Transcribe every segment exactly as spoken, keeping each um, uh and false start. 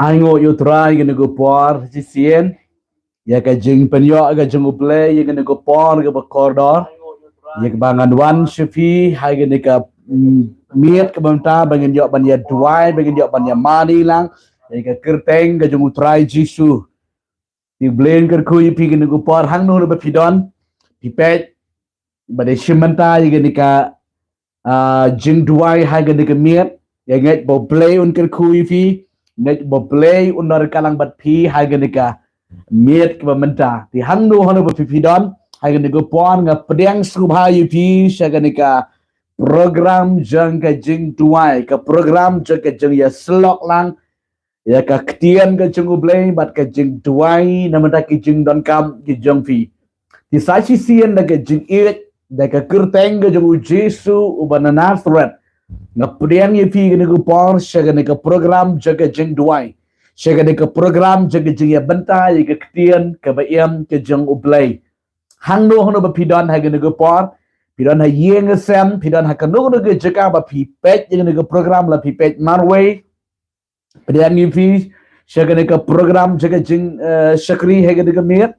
Ai nguh ïa u Trai ïa kane ka por shisien, ïa ka jingpynïoh ka jong U Blei ïa kane ka por kaba kordor, ïa kaba ngan wan sha phi ha kane ka, mm, miet kaba mynta, ba ngin ïoh ban ïa duwai, ba ngin ïoh ban ïa mane lang ïa ka kyrteng ka jong U Trai Jisu. Te U Blei un kyrkhu ïa phi kane ka por, hangno hangno ba phi don, phi peit, ba dei shim bynta ïa kane ka, ah, jingduwai ha kane ka miet. Ïa ngeit ba U Blei un kyrkhu ïa phi, ngeit ba U Blei un don ryngkat lang bad phi ha kane ka miet kaba mynta. Te hangno hangno ba phi phi don ha kane ka por, nga pdiang sngewbha ïa phi sha kane ka program jong ka jingduwai, ka program jong ka jingïasyllok lang ïa ka ktien ka jong U Blei bad ka jingduwai na bynta ki jingdonkam ki jong phi. Te sa shisien da ka jingïeit, da ka kyrteng ka jong U Jisu uba na Nasareth, nga pdiang ïa phi kane ka por sha kane ka program jong ka jingduwai, sha kane ka program jong ka jingïabynta ïa ka ktien kaba im ka jong U Blei. Hangno hangno ba phi don ha kane ka por, phi don ha ïing ha sem, phi don ha kano kano ka jaka ba phi peit ïa kane ka program, la phi peit marwei, pdiang ïa phi sha kane ka program jong ka jing, eh, shakri ha kane ka miet.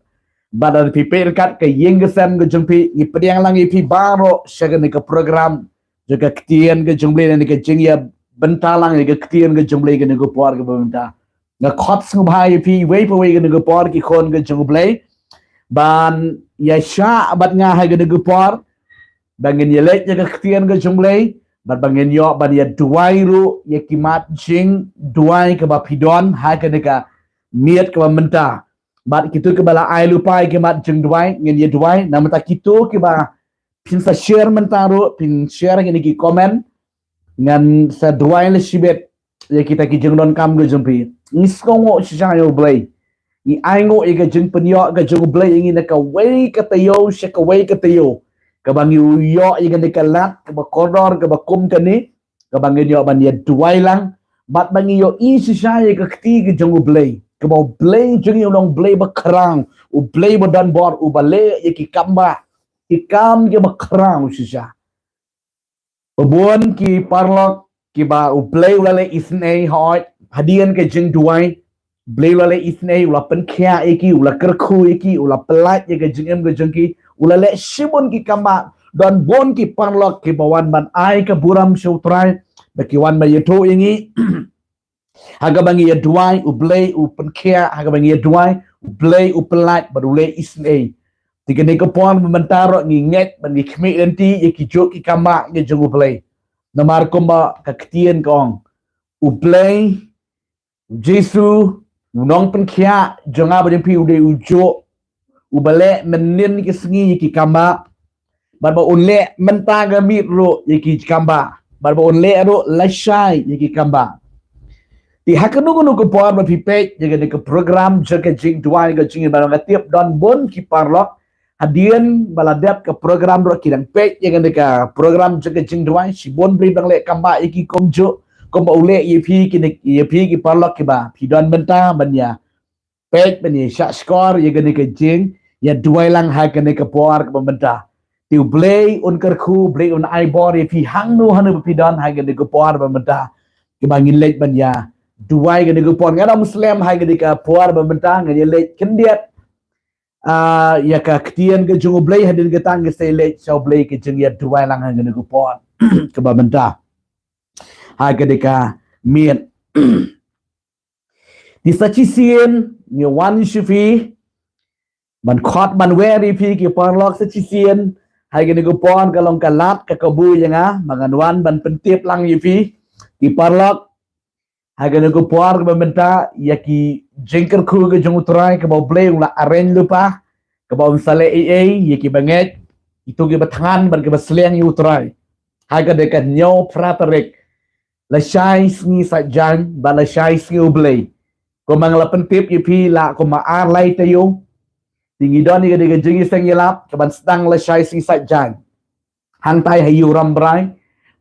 Bad lada phi peit ryngkat ka ïing ka sem ka jong phi, ngi pdiang lang ïa phi baroh sha kane ka program jong ka ktien ka jong U Blei, ne ka jingïabynta lang ïa ka ktien ka jong U Blei kane ka por kaba mynta. Nga khot sngewbha ïa phi iwei pa iwei kane ka por, ki khun ka jong U Blei, ban ïashah bad nga ha kane ka por, ba ngin ïaleit ïa ka ktien ka jong U Blei, bad ba ngin ïoh ban ïaduwai ruh ïa ki mat jingduwai kaba phi don ha kane ka miet kaba mynta. Bad kito kiba la ai lypa ïa ki mat jingduwai, ngin ïaduwai na bynta kito kiba phin sa share mynta ruh, phin share ha kine ki comment, ngan sa duwai la shibit ïa kita ki jingdonkam ka jong phi. Ngi sngewnguh shisha ïa U Blei. Ngi ainguh ïa ka jingpynïoh ka jong U Blei ïa ngi na kawei ka taïew sha kawei ka taïew, kaba ngi ïoh ïa kane ka lad kaba kordor kaba kum kane, kaba ngin ïoh ban ïaduwai lang bad ba ngi ïohi shisha ïa ka kti ka jong U Blei, kaba U Blei jong ngi u long U Blei ba khraw, U Blei ba don bor, uba leh ïa ki kam bah, ki kam kiba khraw shisha. Ba bun ki paralok kiba U Blei u la leh isynei, hooid, hadien ka jingduwai, U Blei u la leh isynei, u la pynkhiah ïa ki, u la kyrkhu ïa ki, u la pyllait ïa ka jingim ka jong ki, u la leh shibun ki kam bah. Don bun ki paralok kiba wan ban ai ka burom sha U Trai, ba ki wan ban ïathuh ïa ngi. Ha kaba ngi ïaduwai, U Blei u pynkhiah, ha kaba ngi ïaduwai, U Blei u pyllait bad u leh isynei. Te kane ka por ba mynta ruh ngi ngeit bad ngi khmih lynti ïa kijuh ki kam bah ki jong U Blei. Namar kumba ka ktien ka ong, U Blei, U Jisu, U Nongpynkhiah jong nga bad jong phi, u dei ujuh uba leh mynnin ki sngi ïa ki kam bah, bad ba un leh mynta ka miet ruh ïa ki kam bah, bad ba un leh ruh lashai ïa ki kam bah. Te ha kano kano ka por ba phi peit ïa kane ka program jong ka jingduwai ka jingim, ba nga tip don bun ki paralok hadien ba la dep ka program ruh ki dang peit ïa kane ka program jong ka jingduwai. Shibun briew dang leh kam bah ïa ki kumjuh kumba u leh ïa phi, kine ïa phi ki paralok kiba phi don mynta ban ïa peit, ban ïa shah shkor ïa kane ka jingïaduwai lang ha kane ka por kaba mynta. Te U Blei un kyrkhu, U Blei un ai bor ïa phi hangno hangno ba phi don ha kane ka por ba mynta, kaba ngin leit ban ïaduwai kane ka por. Nga dang slem ha kane ka por ba mynta, ngan ïaleit khyndiat, ah, ïa ka ktien ka jong U Blei, hadien kata ngin sa leit sha U Blei ka jingïaduwai lang ha kane ka por kaba mynta, ha kane ka miet. Te sa shisien ngi wan sha phi ban khot ban wer ïa phi ki paralok, sa shisien ha kane ka por ka long ka lad ka kabu ïa nga ba ngan wan ban pyntip lang ïa phi ki paralok ha kane ka por kaba mynta, ïa ki jingkyrkhu ka jong U Trai kaba U Blei u la arrange lypa, kaba un sa leh ei ei ïa kiba ngeit. Kito kiba thngan bad kiba sliang ïa U Trai. Ha ka dei ka hynñiew phra tarik, lashai sngi Saitjaiñ bad lashai sngi U Blei. Kumba nga la pyntip ïa phi la kumba ar lai taïew, te ngi don ïa ka dei ka jingïaseng ïalap kaban sdang lashai sngi Saitjaiñ hangtai ha Ïew Rambrai.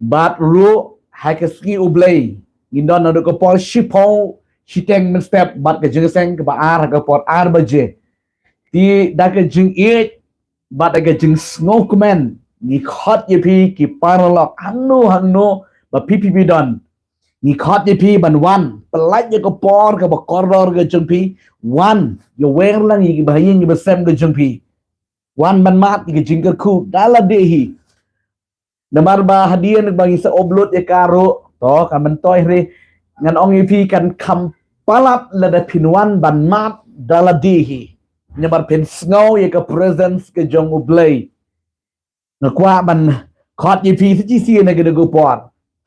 Bad ruh ha ka sngi U Blei ngin don naduh ka por shiphew shiteng mynstep bad ka jingïaseng kaba ar ha ka por ar baje. Te da ka jingïeit bad da ka jingsngewkmen ngi khot ïa phi ki paralok hangno hangno ba phi phi phi don. Ngi khot ïa phi ban wan, pyllait ïa ka por kaba kordor ka jong phi. Wan, ïawer lang ïa kiba ha ïing kiba sem ka jong phi. Wan ban mad ïa ka jingkyrkhu da lade hi. Namar ba hadien ba ngi sa upload ïa ka ruh, to kan myntoi re, ngan ong ïa phi kan kham palat lada phin wan ban mad da lade hi. Namar phin sngew ïa ka presence ka jong U Blei. Nga kwah ban khot ïa phi sa shisien ha kane ka por.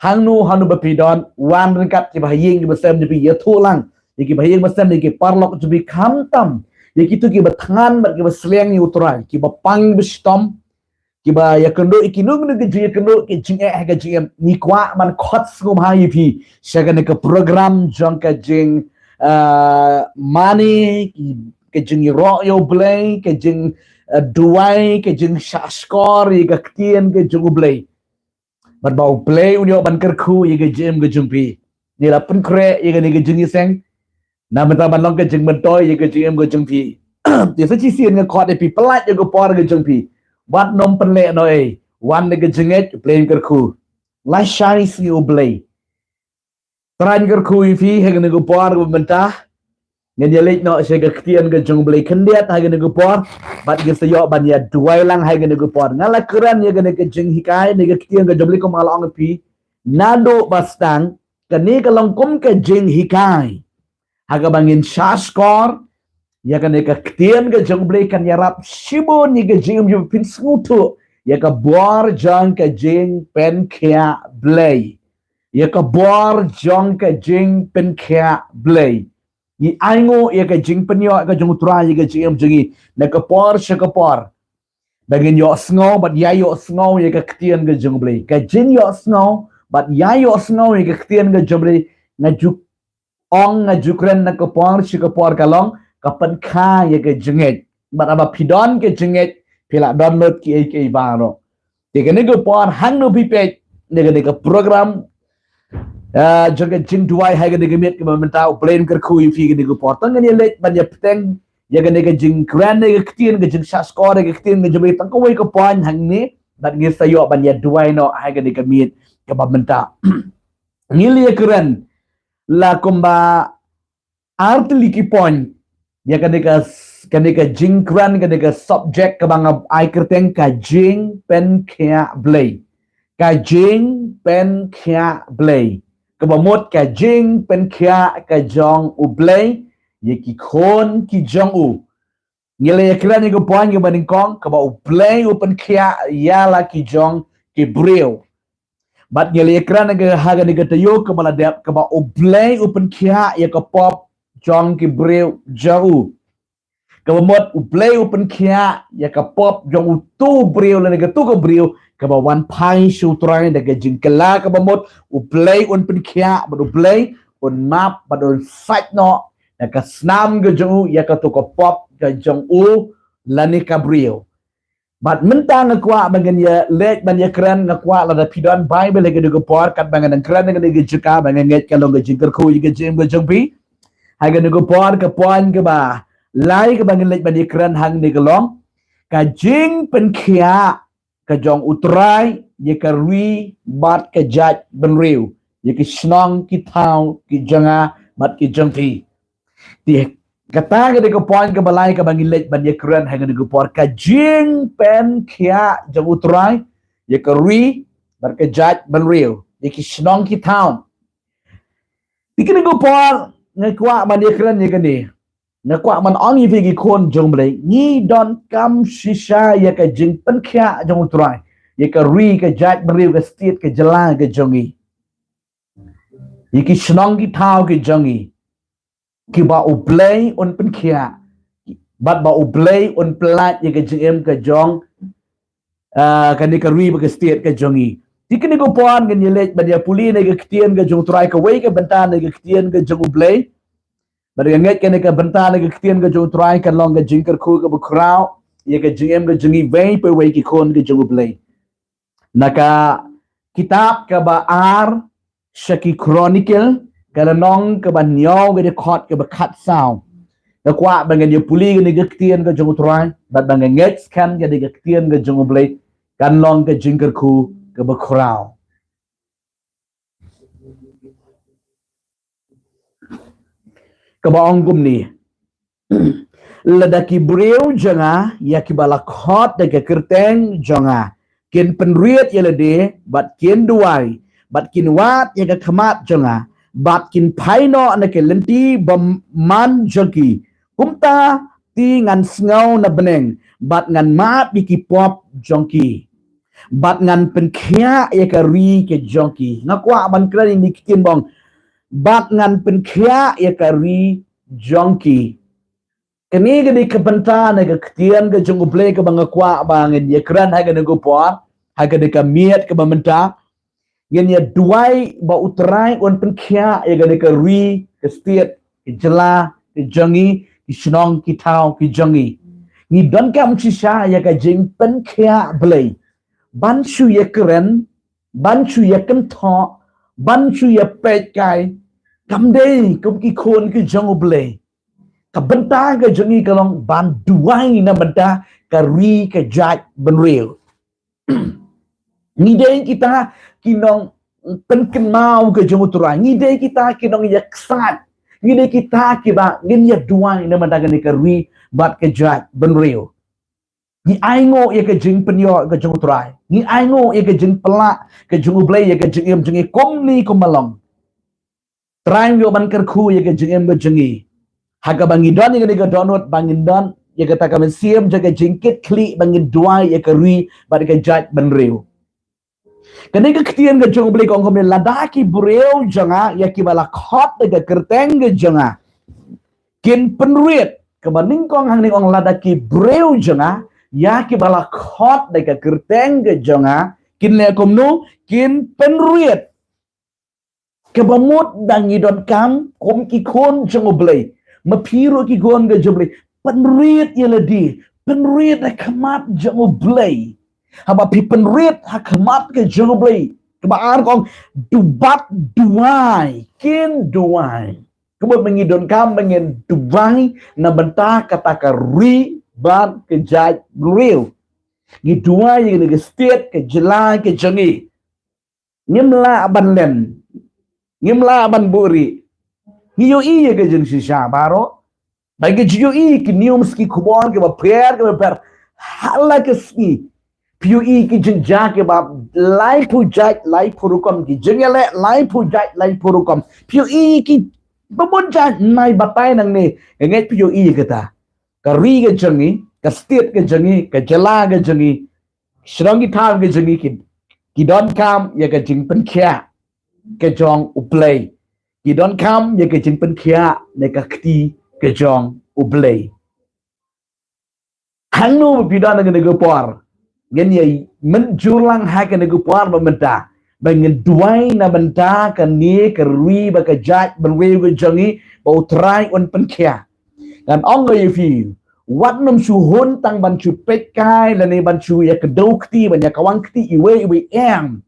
Hangno hangno ba phi don, wan ryngkat kiba ha ïing kiba sem jong phi, ïathuh lang ïa kiba ha ïing ba sem, ïa ki paralok jong phi, khamtam ïa kito kiba thngan bad kiba sliang ïa U Trai, kiba pang kiba shitom, kiba ïakynduh ïa kino kino ki jingïakynduh, ki jingeh ha ka jingim. Ngi kwah ban khot sngewbha ïa phi sha kane ka program jong ka jing, ah, mane, ki ka jingïaroh ïa U Blei, ka jing, eh, duwai, ka jingshahshkor ïa ka ktien ka jong U Blei. Bad ba U Blei un ïoh ban kyrkhu ïa ka jingim ka jong phi. Ngi la pynkhreh ïa kane ka jingïaseng na bynta ban long ka jingmyntoi ïa ka jingim ka jong phi. Te sa shisien nga khot ïa phi, pyllait ïa ka por ka jong phi. Wat nym pynlehnohei. Wan da ka jingngeit, U Blei un kyrkhu. Lashai sngi U Blei. Trai un kyrkhu ïa phi ha kane ka por kaba mynta. Ngin ïa leit noh sha ka ktien ka jong U Blei khyndiat ha kane ka por. Bad ngin sa ïoh ban ïa duwai lang ha kane ka por. Nga la kren ïa kane ka jinghikai, ne ka ktien ka jong U Blei kumba nga la ong ïa phi naduh ba sdang, kane ka long kum ka jinghikai ha kaba ngin shahshkor ïa kane ka ktien ka jong U Blei, kan ïarap shibun ïa ka jingim jong phi, phin sngewthuh ïa ka bor jong ka jingpynkhiah Blei. Ïa ka bor jong ka jingpynkhiah Blei. Ngi ainguh ïa ka jingpynïoh ka jong U Trai ïa ka jingim jong ngi na ka por sha ka por. Ba ngin ïohsngew bad ïa ïohsngew ïa ka ktien ka jong U Blei. Ka jingïohsngew bad ïa ïohsngew ïa ka ktien ka jong U Blei, nga ju ong, nga ju kren na ka por sha ka por, ka long ka pynkha ïa ka jingngeit. Bad haba phi don ka jingngeit, phi lah download kiei kiei baroh. Te kane ka por hangno phi peit na kane ka program, ah, jong ka jingduwai ha kane ka miet kaba mynta, U Blei un kyrkhu ïa phi kane ka por. Tang ngin ïa leit ban ïa bteng ïa kane ka jingkren ïa ka ktien, ka jingshahshkor ïa ka ktien ka jong U Blei, tang kawei ka point hangne, bad ngin sa ïoh ban ïa duwai noh ha kane ka miet kaba mynta. Ngi la ïa kren la kumba ar tylli ki point ïa kane ka s-, kane ka jingkren, kane ka subject kaba nga ai kyrteng ka jingpynkhiah Blei. Ka jingpynkhiah Blei. Kaba mut ka jingpynkhiah ka jong U Blei ïa ki khun ki jong u. Ngi la ïa kren ïa ka point kaba nyngkong, kaba U Blei u pynkhiah ïa la ki jong ki briew. Bad ngi la ïa kren ïa ka ha kane ka taïew kaba la dep, kaba U Blei u pynkhiah ïa ka pop jong ki briew jong u. Kaba mut U Blei u pynkhiah ïa ka pop jong uto u briew lane kato ka briew kaba wan phai sha U Trai da ka jingkylla. Kaba mut U Blei un pynkhiah bad U Blei un map bad un sait noh na ka snam ka jong u ïa kato ka pop ka jong u lane ka briew. Bad mynta nga kwah ba ngin ïa leit ban ïa kren, nga kwah lada phi don Baibl ha kane ka por, katba nga dang kren ha kane ka jaka, ba nga ngeit ka long ka jingkyrkhu ïa ka jingim ka jong phi. Ha kane ka por ka point kaba lai kaba ngin leit ban ïa kren hangne ka long ka jingpynkhiah ka jong U Trai ïa ka ri bad ka jaitbynriew, ïa ki shnong ki thaw ki jong nga bad ki jong phi. Te kata ka dei ka point kaba lai kaba ngin leit ban ïa kren ha kane ka por, ka jingpynkhiah jong U Trai ïa ka ri bad ka jaitbynriew, ïa ki shnong ki thaw. Te kane ka por nga kwah ban ïa kren ïa kane. Nga kwah ban ong ïa phi ki khun jong U Blei, ngi donkam shisha ïa ka jingpynkhiah jong U Trai ïa ka ri, ka jaitbynriew, ka state, ka jylla ka jong ngi, ïa ki shnong ki thaw ki jong ngi, kiba U Blei un pynkhiah bad ba U Blei un pyllait ïa ka jingim ka jong ah, kane ka ri bad ka state ka jong ngi. Te kane ka por ngin ïa leit ban ïa pule na ka ktien ka jong U Trai, kawei ka bynta na ka ktien ka jong U Blei. Bad nga ngeit kane ka bynta na ka ktien ka jong U Trai kan long ka jingkyrkhu kaba khraw ïa ka jingim ka jong ngi wei pa wei ki khun ka jong U Blei. Na ka kitab kaba ar sha ki Chronicle, ka lynnong kaba hynñiew, ka dkhot kaba khatsaw. Nga kwah ba ngin ïa pule kane ka ktien ka jong U Trai bad ba ngin ngeit skhem kane ka ktien ka jong U Blei kan long ka jingkyrkhu kaba khraw. Kaba ong kumne: Lada ki briew jong nga, ïa kiba la khot da ka kyrteng jong nga, kin pynrit ïa lade bad kin duwai bad kin wad ïa ka khmat jong nga bad kin phai noh na ka lynti bymman jong ki, kumta te ngan sngew na bneng bad ngan map ïa ki pop jong ki bad ngan pynkhiah ïa ka ri ka jong ki. Nga kwah ban kren ïa kine ki ktien ba ong, bad ngan pynkhiah ïa ka ri jong ki. Kane ka dei ka bynta na ka ktien ka jong U Blei kaba nga kwah ba ngin ïa kren ha kane ka por, ha kane ka miet kaba mynta. Ngin ïa duwai ba U Trai un pynkhiah ïa kane ka ri, ka state, ka jylla ka jong ngi, ki shnong ki thaw ki jong ngi. Ngi donkam shisha ïa ka jingpynkhiah Blei. Ban shu ïa kren, ban shu ïa kynthoh, ban shu ïa peit kai, kam dei kum ki khun ki jong U Blei. Ka bynta ka jong ngi ka long ban duwai na bynta ka ri ka jaitbynriew. Ngi dei kita ki nongpynkynmaw ka jong U Trai. Ngi dei kita ki nongïaksaid. Ngi dei kita kiba ngin ïa duwai na bynta kane ka ri bad ka jaitbynriew. Ngi ainguh ïa ka jingpynïoh ka jong U Trai. Ngi ainguh ïa ka jingpynlah ka jong U Blei ïa ka jingim jong ngi kumne kumba long. Trai un ïoh ban kyrkhu ïa ka jingim ka jong ngi. Ha kaba ngi don ïa kane ka dohnud ba ngin don ïa kata ka mynsiem jong ka jingkitkhlieh ba ngin duwai ïa ka ri bad ka jaitbynriew. Kane ka ktien ka jong U Blei ka ong kumne: Lada ki briew jong nga, ïa kiba la khot da ka kyrteng ka jong nga, kin pynrit. Kaba nyngkong hangne ong, lada ki briew jong nga, ïa kiba la khot da ka kyrteng ka jong nga, kin leh kumno? Kin pynrit. Kaba mut ba ngi donkam kum ki khun jong U Blei, ma phi ruh ki khun ka jong U Blei, pynrit ïa lade, pynrit ha khmat jong U Blei. Haba phi pynrit ha khmat ka jong U Blei, kaba ar ka ong, du bad duwai, kin duwai. Kaba mut ba ngi donkam ba ngin duwai na bynta kata ka ri bad ka jaitbynriew. Ngi duwai ïa kane ka state, ka jylla ka jong ngi. Ngim lah ban len, ngim lah ban buhrieh. Ngi ïohi ïa ka jingshisha baroh. Ba ngi ju ïohi ki news, ki khubor kiba pher kiba pher ha la ka sngi. Phi ïohi ki jingjia kiba laiphew jait laiphew rukom, ki jingïaleh laiphew jait laiphew rukom. Phi ïohi ki babun jait, nai batai nangne. Nga ngeit phi ïohi ïa kata. Ka ri ka jong ngi, ka state ka jong ngi, ka jylla ka jong ngi, shnong ki thaw ka jong ngi, ki, ki donkam ïa ka jingpynkhiah ka jong U Blei. Ki donkam ïa ka jingpynkhiah na ka kti ka jong U Blei. Hangno ba phi don ha kane ka por, ngin ïa mynjur lang ha kane ka por ba mynta ba ngin duwai na bynta kane ka ri bad ka jaitbynriew ka jong ngi, ba U Trai un pynkhiah. Ngan ong ïa phi, wat nym shu hun tang ban shu peit kai lane ban shu ïa kdew kti, ban ïa kawang kti iwei iwei, em.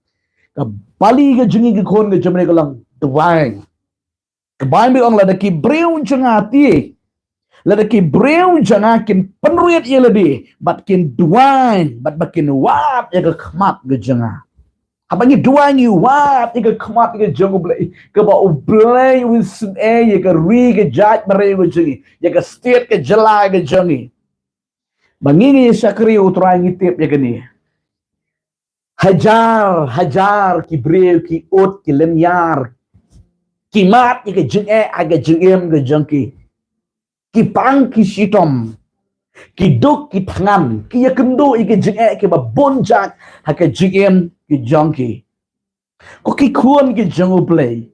Ka bali ka jong ngi ki khun ka jong U Blei ka long duwai. Ka Baibl ong, lada ki briew jong nga te, lada ki briew jong nga kin pynrit ïa lade bad kin duwai bad ba kin wad ïa ka khmat ka jong nga. Haba ngi duwai, ngi wad ïa ka khmat ka jong U Blei, kaba U Blei u isynei ïa ka ri ka jaitbynriew ka jong ngi, ïa ka state ka jylla ka jong ngi. Ba ngi, ngi ïa shakri U Trai, ngi tip ïa kane. Hajar hajar ki briew ki ud ki lynñiar, ki mad ïa ka jingeh ha ka jingim ka jong ki. Ki pang ki shitom, ki duk ki thngan, ki ïakynduh ïa ka jingeh kiba bun jait ha ka jingim ka jong ki. Ko ki khun ki jong U Blei,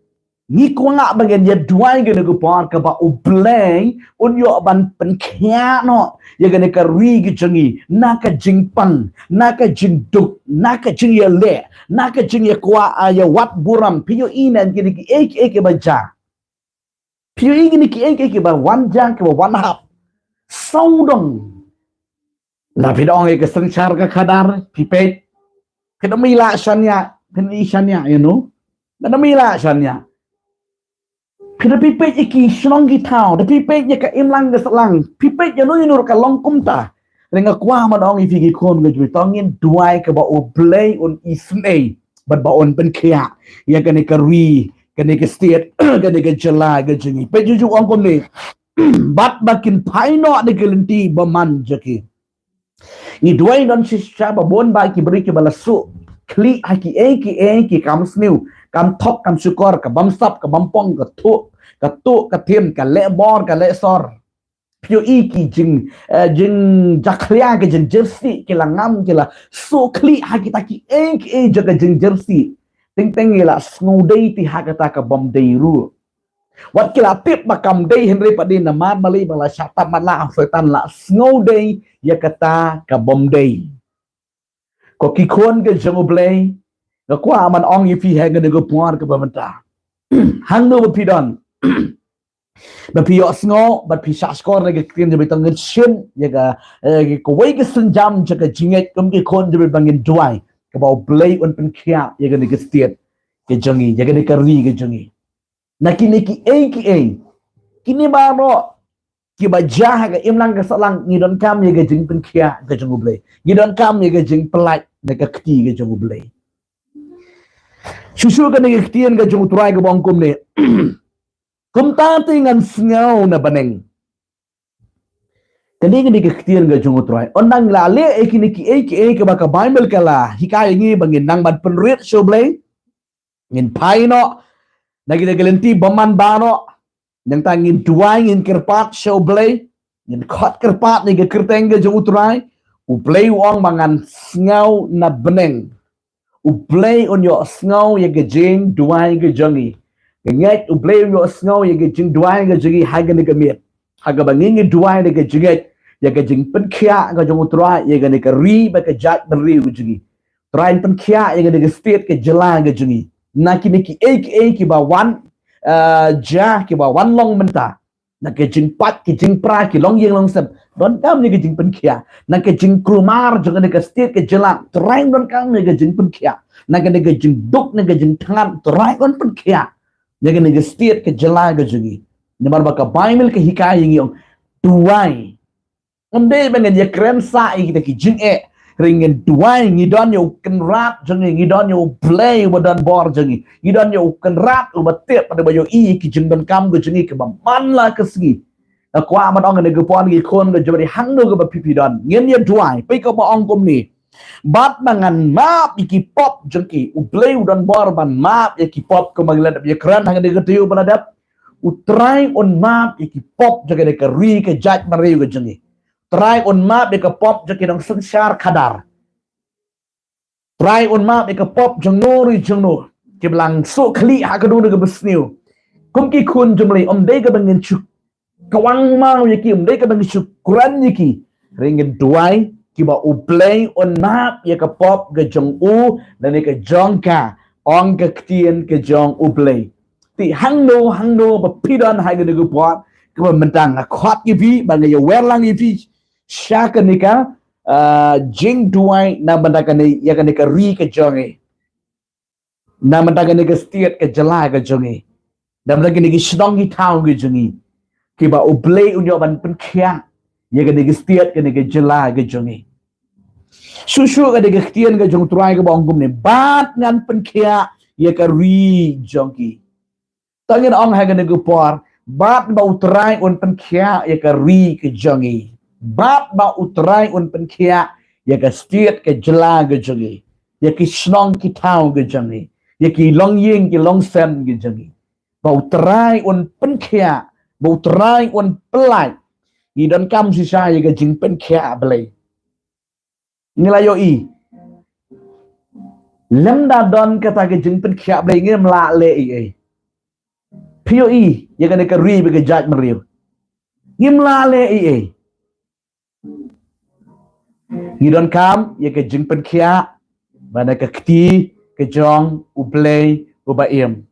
Ngi kwah ba ngin ïa duwai kane ka por kaba U Blei un ïoh ban pynkhiah noh ïa kane ka ri ka jong ngi, na ka jingpang, na ka jingduk, na ka jingïaleh, na ka jingïakwah, ah, ïa wat burom. Phi ïohi ne em kine kiei kiei kiba jia? Phi ïohi kine kiei kiei kiba wan jia, kiba wan hap? Sawdong. La phi da ong ïa ka synshar ka khadar, phi peit. Phi da mih la shaniah, phi da mih shaniah, you know. Phi da mih la shaniah. Phi da phi peit ïa ki shnong ki thaw, da phi peit ïa ka imlang ka sahlang, phi peit ïa no ïa no ruh ka long kumta. Te nga kwah ban ong ïa phi ki khun ka jong U Blei, to ngin duwai kaba U Blei un isynei bad ba un pynkhiah ïa kane ka ri, kane ka state, kane ka jylla ka jong ngi. Peit ju ju ong kumne. Bad ba kin phai noh da ki lynti bymman jong ki. Ngi duwai don shisha ba bun bah ki briew kiba la shu khlieh ha kiei kiei ki kam sniew, kam thok, kam shukor, ka bym sap, ka bym pong, ka tuh, ka tuh, ka thim, ka leh bor, ka leh sor. Phi ïohi ki jing, eh, jingjakhlia, ki jingjersey, ki la ngam, ki la shu khlieh ha kita kiei kiei jong ka jingjersey. Teng teng ki la sngewdei te ha kata ka bym dei ruh. Wat ki la tip ba kam dei, hynrei pat dei namar balei ba la shah tap matlah, Soitan la sngewdei ïa kata ka bym dei. Ko ki khun ka jong U Blei, nga kwah ban ong ïa phi ha kane ka por kaba mynta. Hangno ba phi don, ba phi ïohsngew bad phi shahshkor na ka ktien jong U Blei, to ngin shim ïa ka, eh, kawei ka sienjam jong ka jingngeit kum ki khun jong U Blei ba ngin duwai kaba U Blei un pynkhiah ïa kane ka state ka jong ngi, ïa kane ka ri ka jong ngi. Na kine kiei kiei, kine baroh kiba jia ha ka imlang ka sahlang, ngi donkam ïa ka jingpynkhiah ka jong U Blei. Ngi donkam ïa ka jingpyllait na ka kti ka jong U Blei. Shuh shuh kane ka ktien ka jong U Trai kaba ong kumne. Kumta te ngan sngew na bneng. Kane, kane ka ktien ka jong U Trai. Ynda ngi la leh ïa kine kiei kiei kaba ka Baibl ka la hikai ïa ngi ba ngin nang ban pynrit sha U Blei, ngin phai noh na kita ki lynti bymman baroh. Nangta ngin duwai, ngin kyrpad sha U Blei, ngin khot kyrpad na ka kyrteng ka jong U Trai. U Blei u ong ba ngan sngew na bneng. U Blei un ïohsngew ïa ka jingduwai ka jong ngi. Nga ngeit U Blei un ïohsngew ïa ka jingduwai ka jong ngi ha kane ka miet, ha kaba ngi ngi duwai da ka jingngeit ïa ka jingpynkhiah ka jong U Trai ïa kane ka ri bad ka jaitbynriew ka jong ngi. Trai un pynkhiah ïa kane ka state, ka jylla ka jong ngi na kine kiei kiei kiba wan, eh, jia, kiba wan long mynta. Na ka jingpait, ka jingpra, ki longïing longsem, donkam ïa ka jingpynkhiah. Na ka jingkulmar jong kane ka state, ka jylla, Trai donkam ïa ka jingpynkhiah. Na kane ka jingduk, na ka jingthngan, Trai un pynkhiah ïa kane ka state, ka jylla ka jong ngi. Namar ba ka Baibl ka hikai ïa ngi, ong, duwai. Ym dei ba ngin ïakren sah ïa kita ki jingeh, hynrei ngin duwai. Ngi don ïa U Kynrad jong ngi, ngi don ïa U Blei uba don bor jong ngi, ngi don ïa U Kynrad uba tip bad uba ïohi ïa ki jingdonkam ka jong ngi kaba man la ka sngi. Nga kwah ban ong ha kane ka por, ki khun ka jong U Blei, hangno kaba phi phi don, ngin ïa duwai. Peit kaba ong kumne. Bad ba ngan map ïa ki pop jong ki. U Blei u don bor ban map ïa ki pop, kumba ngi la dep ïakren ha kane ka taïew ba la dep. U Trai un map ïa ki pop jong kane ka ri, ka jaitbynriew ka jong ngi. Trai un map ïa ka pop jong ki nongsynshar khadar. Trai un map ïa ka pop jong no ruh jong no kiba la shu khlieh ha ka dung kaba sniew. Kum ki khun jong U Blei, ym dei kaba ngin shu kwah maw ïa ki, ym dei kaba ngin shu kren ïa ki, hynrei ngin duwai kiba U Blei un map ïa ka pop ka jong u lane ka jong ka, ong ka ktien ka jong U Blei. Te hangno hangno ba phi don ha kane ka por kaba mynta, nga khot ïa phi, ba nga ïawer lang ïa phi sha kane ka, ah, jingduwai na bynta kane, ïa kane ka ri ka jong ngi. Na bynta kane ka state, ka jylla ka jong ngi. Na bynta kine ki shnong ki thaw ki jong ngi, kiba U Blei un ïoh ban pynkhiah ïa kane ka state, kane ka jylla ka jong ngi. Shuh shuh kane ka ktien ka jong U Trai kaba ong kumne, bad ngan pynkhiah ïa ka ri jong ki. To ngin ong ha kane ka por, bad ba U Trai un pynkhiah ïa ka ri ka jong ngi. Bad ba U Trai un pynkhiah ïa ka state, ka jylla ka jong ngi. Ïa ki shnong ki thaw ka jong ngi. Ïa ki longïing ki longsem ka jong ngi. Ba U Trai un pynkhiah, ba U Trai un pyllait. Ngi donkam shisha ïa ka jingpynkhiah Blei. Ngi la ïohi, lymda don kata ka jingpynkhiah Blei, ngim lah leh ei ei. Phi ïohi ïa kane ka ri bad ka jaitbynriew? Ngim lah leh ei ei. Ngi donkam ïa ka jingpynkhiah bad na ka kti ka jong U Blei uba im.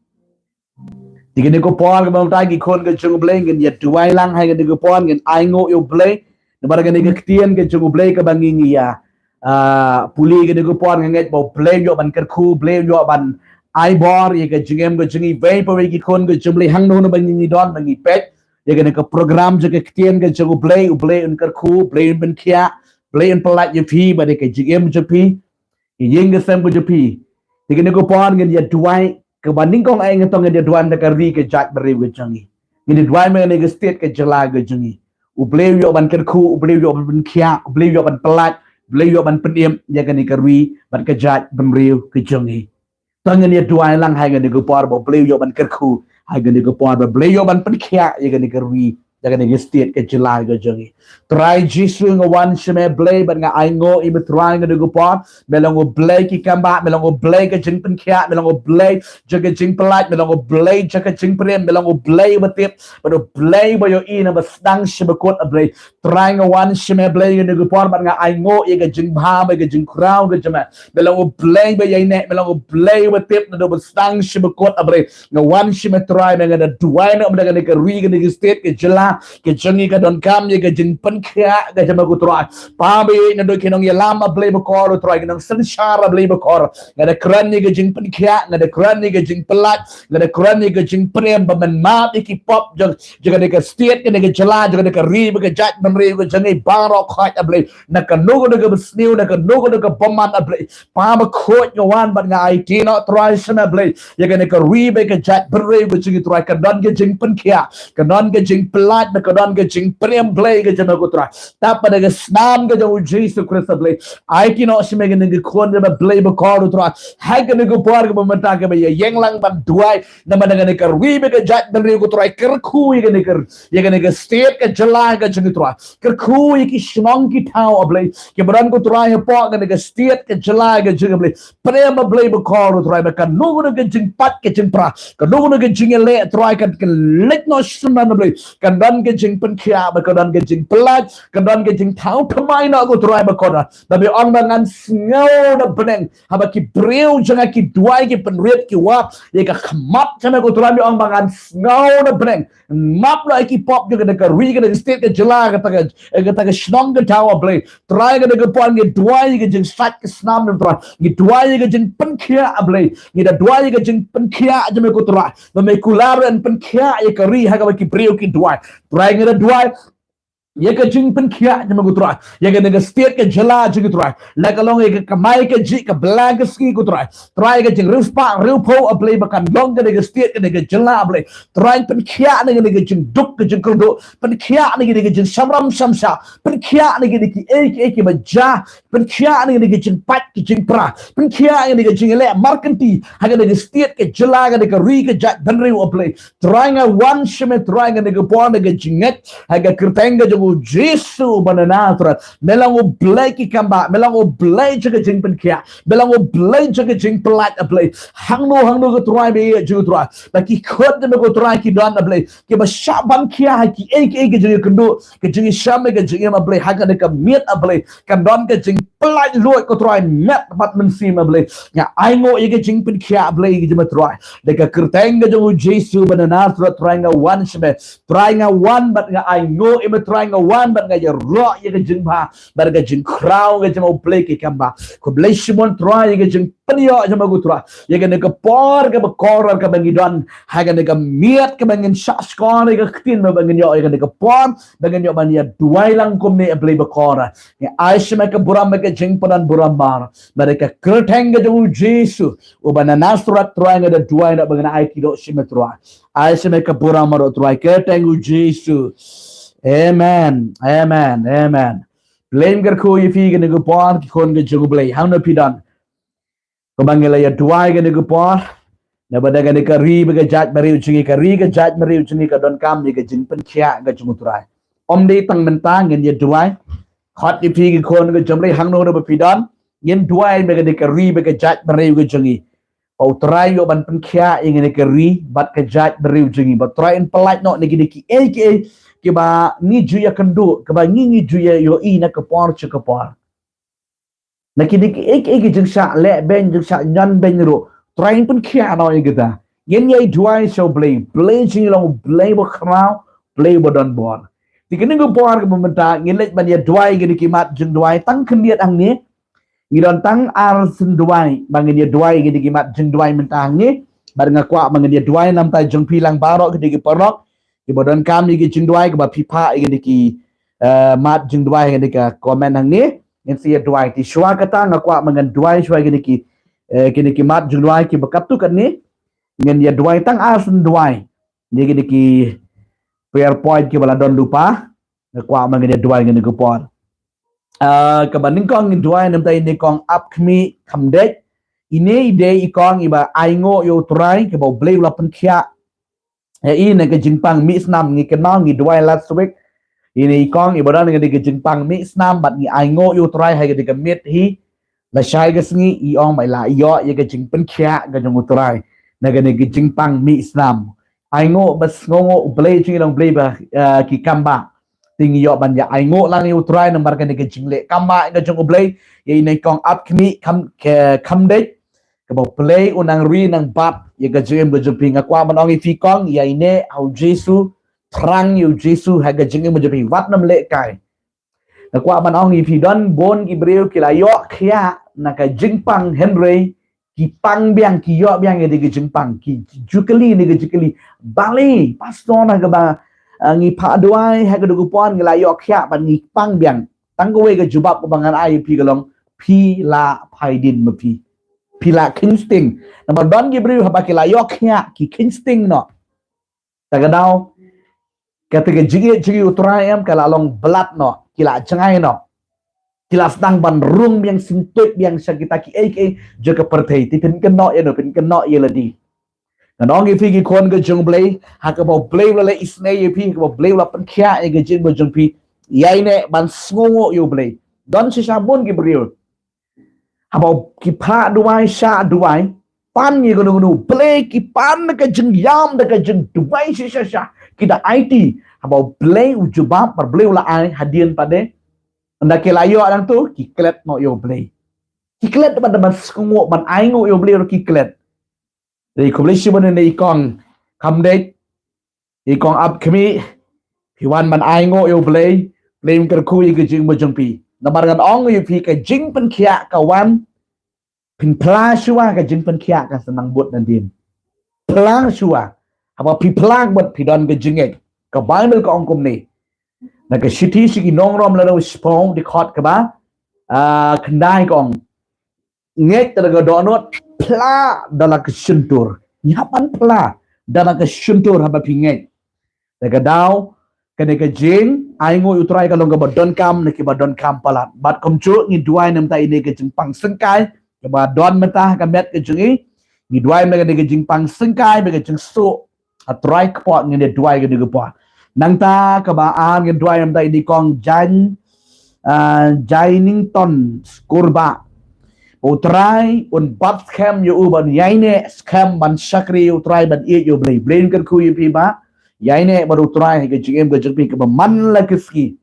Te kane ka por kaba mynta ki khun ka jong U Blei ngin ïa duwai lang ha kane ka por, ngin ainguh ïa U Blei. Namar kane ka ktien ka jong U Blei kaba ngi ngi ïa, ah, pule kane ka por, nga ngeit ba U Blei u ïoh ban kyrkhu, U Blei u ïoh ban ai bor ïa ka jingim ka jong ngi. Wei pa wei ki khun ka jong U Blei, hangno hangno ba ngi ngi don, ba ngi peit ïa kane ka program jong ka ktien ka jong U Blei, U Blei un kyrkhu, U Blei un pynkhiah, U Blei un pyllait ïa phi bad ïa ka jingim jong phi, ïa ka ïing ka sem ka jong phi. Te kane ka por ngin ïa duwai, kaba nyngkong eh ngin tang ngin ïa duwai na ka ri ka jaitbynriew ka jong ngi. Ngin ïa duwai na ka state ka jylla ka jong ngi. U Blei u ïoh ban kyrkhu, U Blei u ïoh ban pynkhiah, U Blei u ïoh ban pyllait, U Blei u ïoh ban pynim ïa kane ka ri bad ka jaitbynriew ka jong ngi. Tang ngin ïa duwai lang ha kane ka por ba U Blei u ïoh ban kyrkhu ha kane ka por, ba U Blei u ïoh ban pynkhiah ïa kane ka ri, ïa kane ka state ka jylla ka jong ngi. Trai Jisu, nga wan sha me Blei bad nga ainguh ïa me Trai ha kane ka por. Me long U Blei ki kambah, me long U Blei ka jingpynkhiah, me long U Blei jong ka jingpyllait, me long U Blei jong ka jingpynim, me long U Blei uba tip bad U Blei uba ïohi na ba sdang sha bakut, ah Blei. Trai, nga wan sha me Blei ha kane ka por bad nga ainguh ïa ka jingbha bad ka jingkhraw ka jong me. Me long U Blei ba ïaineh, me long U Blei uba tip naduh ba sdang sha bakut, ah Blei. Nga wan sha me Trai, me nga da duwai na ka ri, kane ka state ka jylla ka jong ngi ka donkam ïa ka jingpynkhiah ka jong me ko Trai. Pa ba ïeit, naduh ki nongïalam, ah Blei bakordor Trai, ki nongsynshar, ah Blei bakordor, nga da kren ïa ka jingpynkhiah, nga da kren ïa ka jingpyllait, nga da kren ïa ka jingpynim, ba men map ïa ki pop jong, jong kane ka state, kane ka jylla, jong kane ka ri bad ka jaitbynriew ka jong ngi baroh khoit, ah Blei. Na kano kano kaba sniew, na kano kano kaba bymman, ah Blei. Pa bakhuid, nga wan bad nga aiti noh Trai sha me Blei ïa kane ka ri bad ka jaitbynriew ka jong ngi Trai, kan don ka jingpynkhiah, kan don ka jingpyllait, kan don ka jingpynim Blei ka jong me ko Trai. Tap ha ka snam ka jong U Jisu Khrist, ah Blei. Aiti noh sha me kine ki khun jong me Blei bakordor Trai, ha kane ka por kaba mynta kaba ïa ïeng lang ban duwai namar kane ka ri bad ka jaitbynriew ko Trai. Kyrkhu ïa kane ka, ïa kane ka state ka jylla ka jong ngi Trai. Kyrkhu ïa ki shnong ki thaw, ah Blei, kiba don ko Trai hapoh kane ka state ka jylla ka jong ngi, ah Blei. Pynim, ah Blei bakordor Trai, ba kano kano ka jingpait ka jingpra, kano kano ka jingïaleh Trai, kan, kan leit noh shuh, ah Blei. Kan don ka jingpynkhiah, ba kan don ka jingpyllait, kan don ka jingthaw thymmai noh ko Trai bakordor. Ba me ong ba ngan sngew na bneng haba ki briew jong nga ki duwai, ki pynrit, ki wad ïa ka khmat jong me ko Trai. Me ong ba ngan sngew na bneng, map noh ïa ki pop jong kane ka ri, kane ka state ka jylla, kata ka, kata ka shnong ka thaw, ah Blei. Trai, kane ka por ngi duwai ïa ka jingsait ka snam jong me Trai, ngi duwai ïa ka jingpynkhiah, ah Blei. Ngi da duwai ïa ka jingpynkhiah jong me ko Trai, ba me kular ban pynkhiah ïa ka ri ha kaba ki briew ki duwai. Trai, ngi da duwai ïa ka jingpynkhiah jong me ko Trai ïa kane ka state ka jylla jong ngi Trai. La ka long ïa ka kamai kajih, ka blang ka sngi ko Trai. Trai, ka jingriewspah riewphew, ah Blei, ba kan long ha kane ka state, kane ka jylla, ah Blei. Trai, pynkhiah na kane ka jingduk ka jingkyrduh, pynkhiah na kane ka jingshamram shamshah, pynkhiah na kine kiei kiei kiba jia, pynkhiah na kine ki jingpait ki jingpra, pynkhiah na kine ki jingïaleh markynti ha kane ka state ka jylla, kane ka ri ka jaitbynriew, ah Blei. Trai, nga wan sha me Trai ha kane ka por, ha kane ka jingngeit, ha ka kyrteng ka jong U Jisu uba na Nasareth. Me long U Blei ki kambah, me long U Blei jong ka jingpynkhiah, me long U Blei jong ka jingpyllait, ah Blei. Hangno hangno ko Trai, me ïeit jong U Trai, ba ki khun jong me ko Trai ki don, ah Blei, kiba shah ban khia ha kiei kiei ki jingïakynduh, ki jingïashem, ki jingim, ah Blei, ha kane ka miet, ah Blei, kan don ka jingpyllait luid ko Trai, met bad mynsiem, ah Blei. Nga ainguh ïa ka jingpynkhiah, ah Blei, ka jong me Trai, da ka kyrteng ka jong U Jisu uba na Nasareth. Trai, nga wan sha me Trai, nga wan bad nga ainguh ïa me Trai, nga wan bad nga ïaroh ïa ka jingbha bad ka jingkhraw ka jong me, U Blei ki kambah. Khublei shibun Trai ïa ka jing pynïoh jong me ko Trai ïa kane ka por kaba kordor kaba ngi don ha kane ka miet kaba ngin shah shkor ïa ka ktien me, ba ngin ïoh ïa kane ka por ba ngin ïoh ban ïa duwai lang kumne, ah Blei bakordor. Ngi ai sha me ka burom bad ka jingpyndonkam baroh, bad da ka kyrteng ka jong U Jisu uba na Nasareth Trai nga da duwai, da ba ngan aiti noh sha me Trai. Ai sha me ka burom baroh Trai, kyrteng U Jisu. Amen. Amen. Amen. Blei un kyrkhu ïa phi kane ka por, ki khun ka jong U Blei, hangno phi don. Kumba ngi la ïa duwai kane ka por, naba da kane ka ri bad ka jaitbynriew jong ngi, ka ri ka jaitbynriew jong ngi ka donkam ïa ka jingpynkhiah ka jong U Trai. Ym dei tang mynta ngin ïa duwai. Khot ïa phi ki khun ka jong U Blei, hangno hangno ba phi don, ngin duwai ïa kane ka ri bad ka jaitbynriew ka jong ngi. ba U Trai u ban pynkhiah ïa ngi na ka ri bad ka jaitbynriew jong ngi, ba U Trai un pyllait noh na kine kiei kiei kiba ngi ju ïakynduh, kiba ngi ngi ju ïa ïohi na ka por sha ka por. Na kine kiei kiei ki jingshah leh beiñ, jingshah ñion beiñ ruh, U Trai un pynkhiah noh ïa kita. Ngin ïa duwai sha U Blei, Blei jong ngi long U Blei ba khraw, Blei ba don bor. Te kane ka por kaba mynta ngin leit ban ïa duwai kine ki mat jingduwai tang khyndiat hangne. Ngi don tang ar sien duwai ba ngin ïa duwai kine ki mat jingduwai mynta hangne. Bad nga kwah ba ngin ïa duwai namar jong phi lang baroh kine ki paralok kiba donkam ïa ki jingduwai, kiba phi phah ïa kine ki, eh, mat jingduwai kine ka comment hangne. Ngin sa ïa duwai. Te shuwa kata nga kwah ba ngin duwai shuwa kine ki, eh, kine ki mat jingduwai kiba katto katne. Ngin ïa duwai tang ar sien duwai. Ïa kine ki prayer point kiba la don lypa. Nga kwah ba ngin ïa duwai kine ki por. Ah, kaba nyngkong ngin duwai namar ine i kong Apkhmih Khamdeit. Ine i dei i kong iba ainguh ïa U Trai, kaba U Blei u la pynkhiah ïa i na ka jingpang mih snam. Ngi kynmaw ngi duwai last week. Ine i kong iba don na ka jingpang mih snam bad ngi ainguh ïa U Trai ha ka dei ka miet hi. Lashai ka sngi i ong ba i la ïoh ïa ka jingpynkhiah ka jong U Trai na ka dei ka jingpang mih snam. Ainguh ba sngewnguh, U Blei jong ngi long U Blei ba, eh, ki kam ba. Te ngi ïoh ban ïa ainguh lang ïa U Trai namar kane ka jingleh kam ba ka jong U Blei. Ïa ine i kong Apkhmih Kham, Khamdeit, kaba U Blei u nang ri nang bat ïa ka jingim ka jong phi. Nga kwah ban ong ïa phi kong, ïaineh ha U Jisu, thrang ïa U Jisu ha ka jingim ka jong phi, wat nym lehkai. Nga kwah ban ong ïa phi, don bun ki briew ki la ïoh khiah na ka jingpang hynrei ki pang biang, ki ïoh biang ïa ka jingpang, ki ju kylli ïa ka jingkylli. Balei pastor, na kaba, ah, ngi phah duwai ha ka dei ka por ngi la ïoh khiah bad ngi pang biang? Tang kawei ka jubab kaba ngan ai ïa phi ka long, phi la phai dien ma phi. Phi la kheiñ sting. Namar don ki briew haba ki la ïoh khiah ki kheiñ sting noh. Ta ka daw kata ka jingïeit jong ngi ïa U Trai em ka la long blad noh, ki la jngai noh. Ki la sdang ban rung biang, sngewthuh biang sha kita kiei kiei jong ka pyrthei. Te phin kynnoh ïa no, phin kynnoh ïa lade. Ngan ong ïa phi ki khun ka jong U Blei, ha kaba U Blei u la leh isynei ïa phi, ha kaba U Blei u la pynkhiah ïa ka jingim ka jong phi, ïaineh ban sngewnguh ïa U Blei. Don shisha bun ki briew, haba ki phah duwai, shah duwai, pan ïa kano kano, U Blei ki pan da ka jingïam, da ka jingduwai shisha sha, ki da aiti. Haba U Blei u jubab, ba U Blei u la ai hadien pat de. Ynda ki la ïoh nangto ki klet noh ïa U Blei. Ki klet ban, ban sngewnguh, ban ainguh ïa U Blei ruh ki klet. Te khublei shibun ïa i kong Khamdeit, i kong Apkhmih, phi wan ban ainguh ïa U Blei, Blei un kyrkhu ïa ka jingim ka jong phi. Namar ngan ong ïa phi, ka jingpynkhiah ka wan, phin phla shuwa, ka jingpynkhiah ka sa nang bud nadien. Phla shuwa. Haba phi phla bud phi don ka jingngeit. Ka Baibl ka ong kumne. Na ka shithi sha ki nong Rom lynnong shiphew, dkhot kaba, ah, khyndai ka ong, ngeit da la ka dohnud, phla da la ka shyntur. Ngi hap ban phla da la ka shyntur haba phi ngeit. Ta ka daw, kane ka jingainguh ïa U Trai ka long kaba donkam na kiba donkam palat. Bad kumjuh ngi duwai namar ine ka jingpang syngkai kaba don mynta ha ka met ka jong ngi. Ngi duwai namar kane ka jingpang syngkai, namar ka jingsuh. Ha U Trai kpoh ngin ïa duwai ka dei ka por. Nangta kaba ar ngin duwai namar ine i kong Jan, ah, Jainington Skurba. U Trai un bat skhem ïa u ban ïaineh, skhem ban shakri ïa U Trai, ban ïeit ïa U Blei. Blei un kyrkhu ïa phi bah. Ïaineh bad U Trai ha ka jingim ka jong phi kaba man la ka sngi.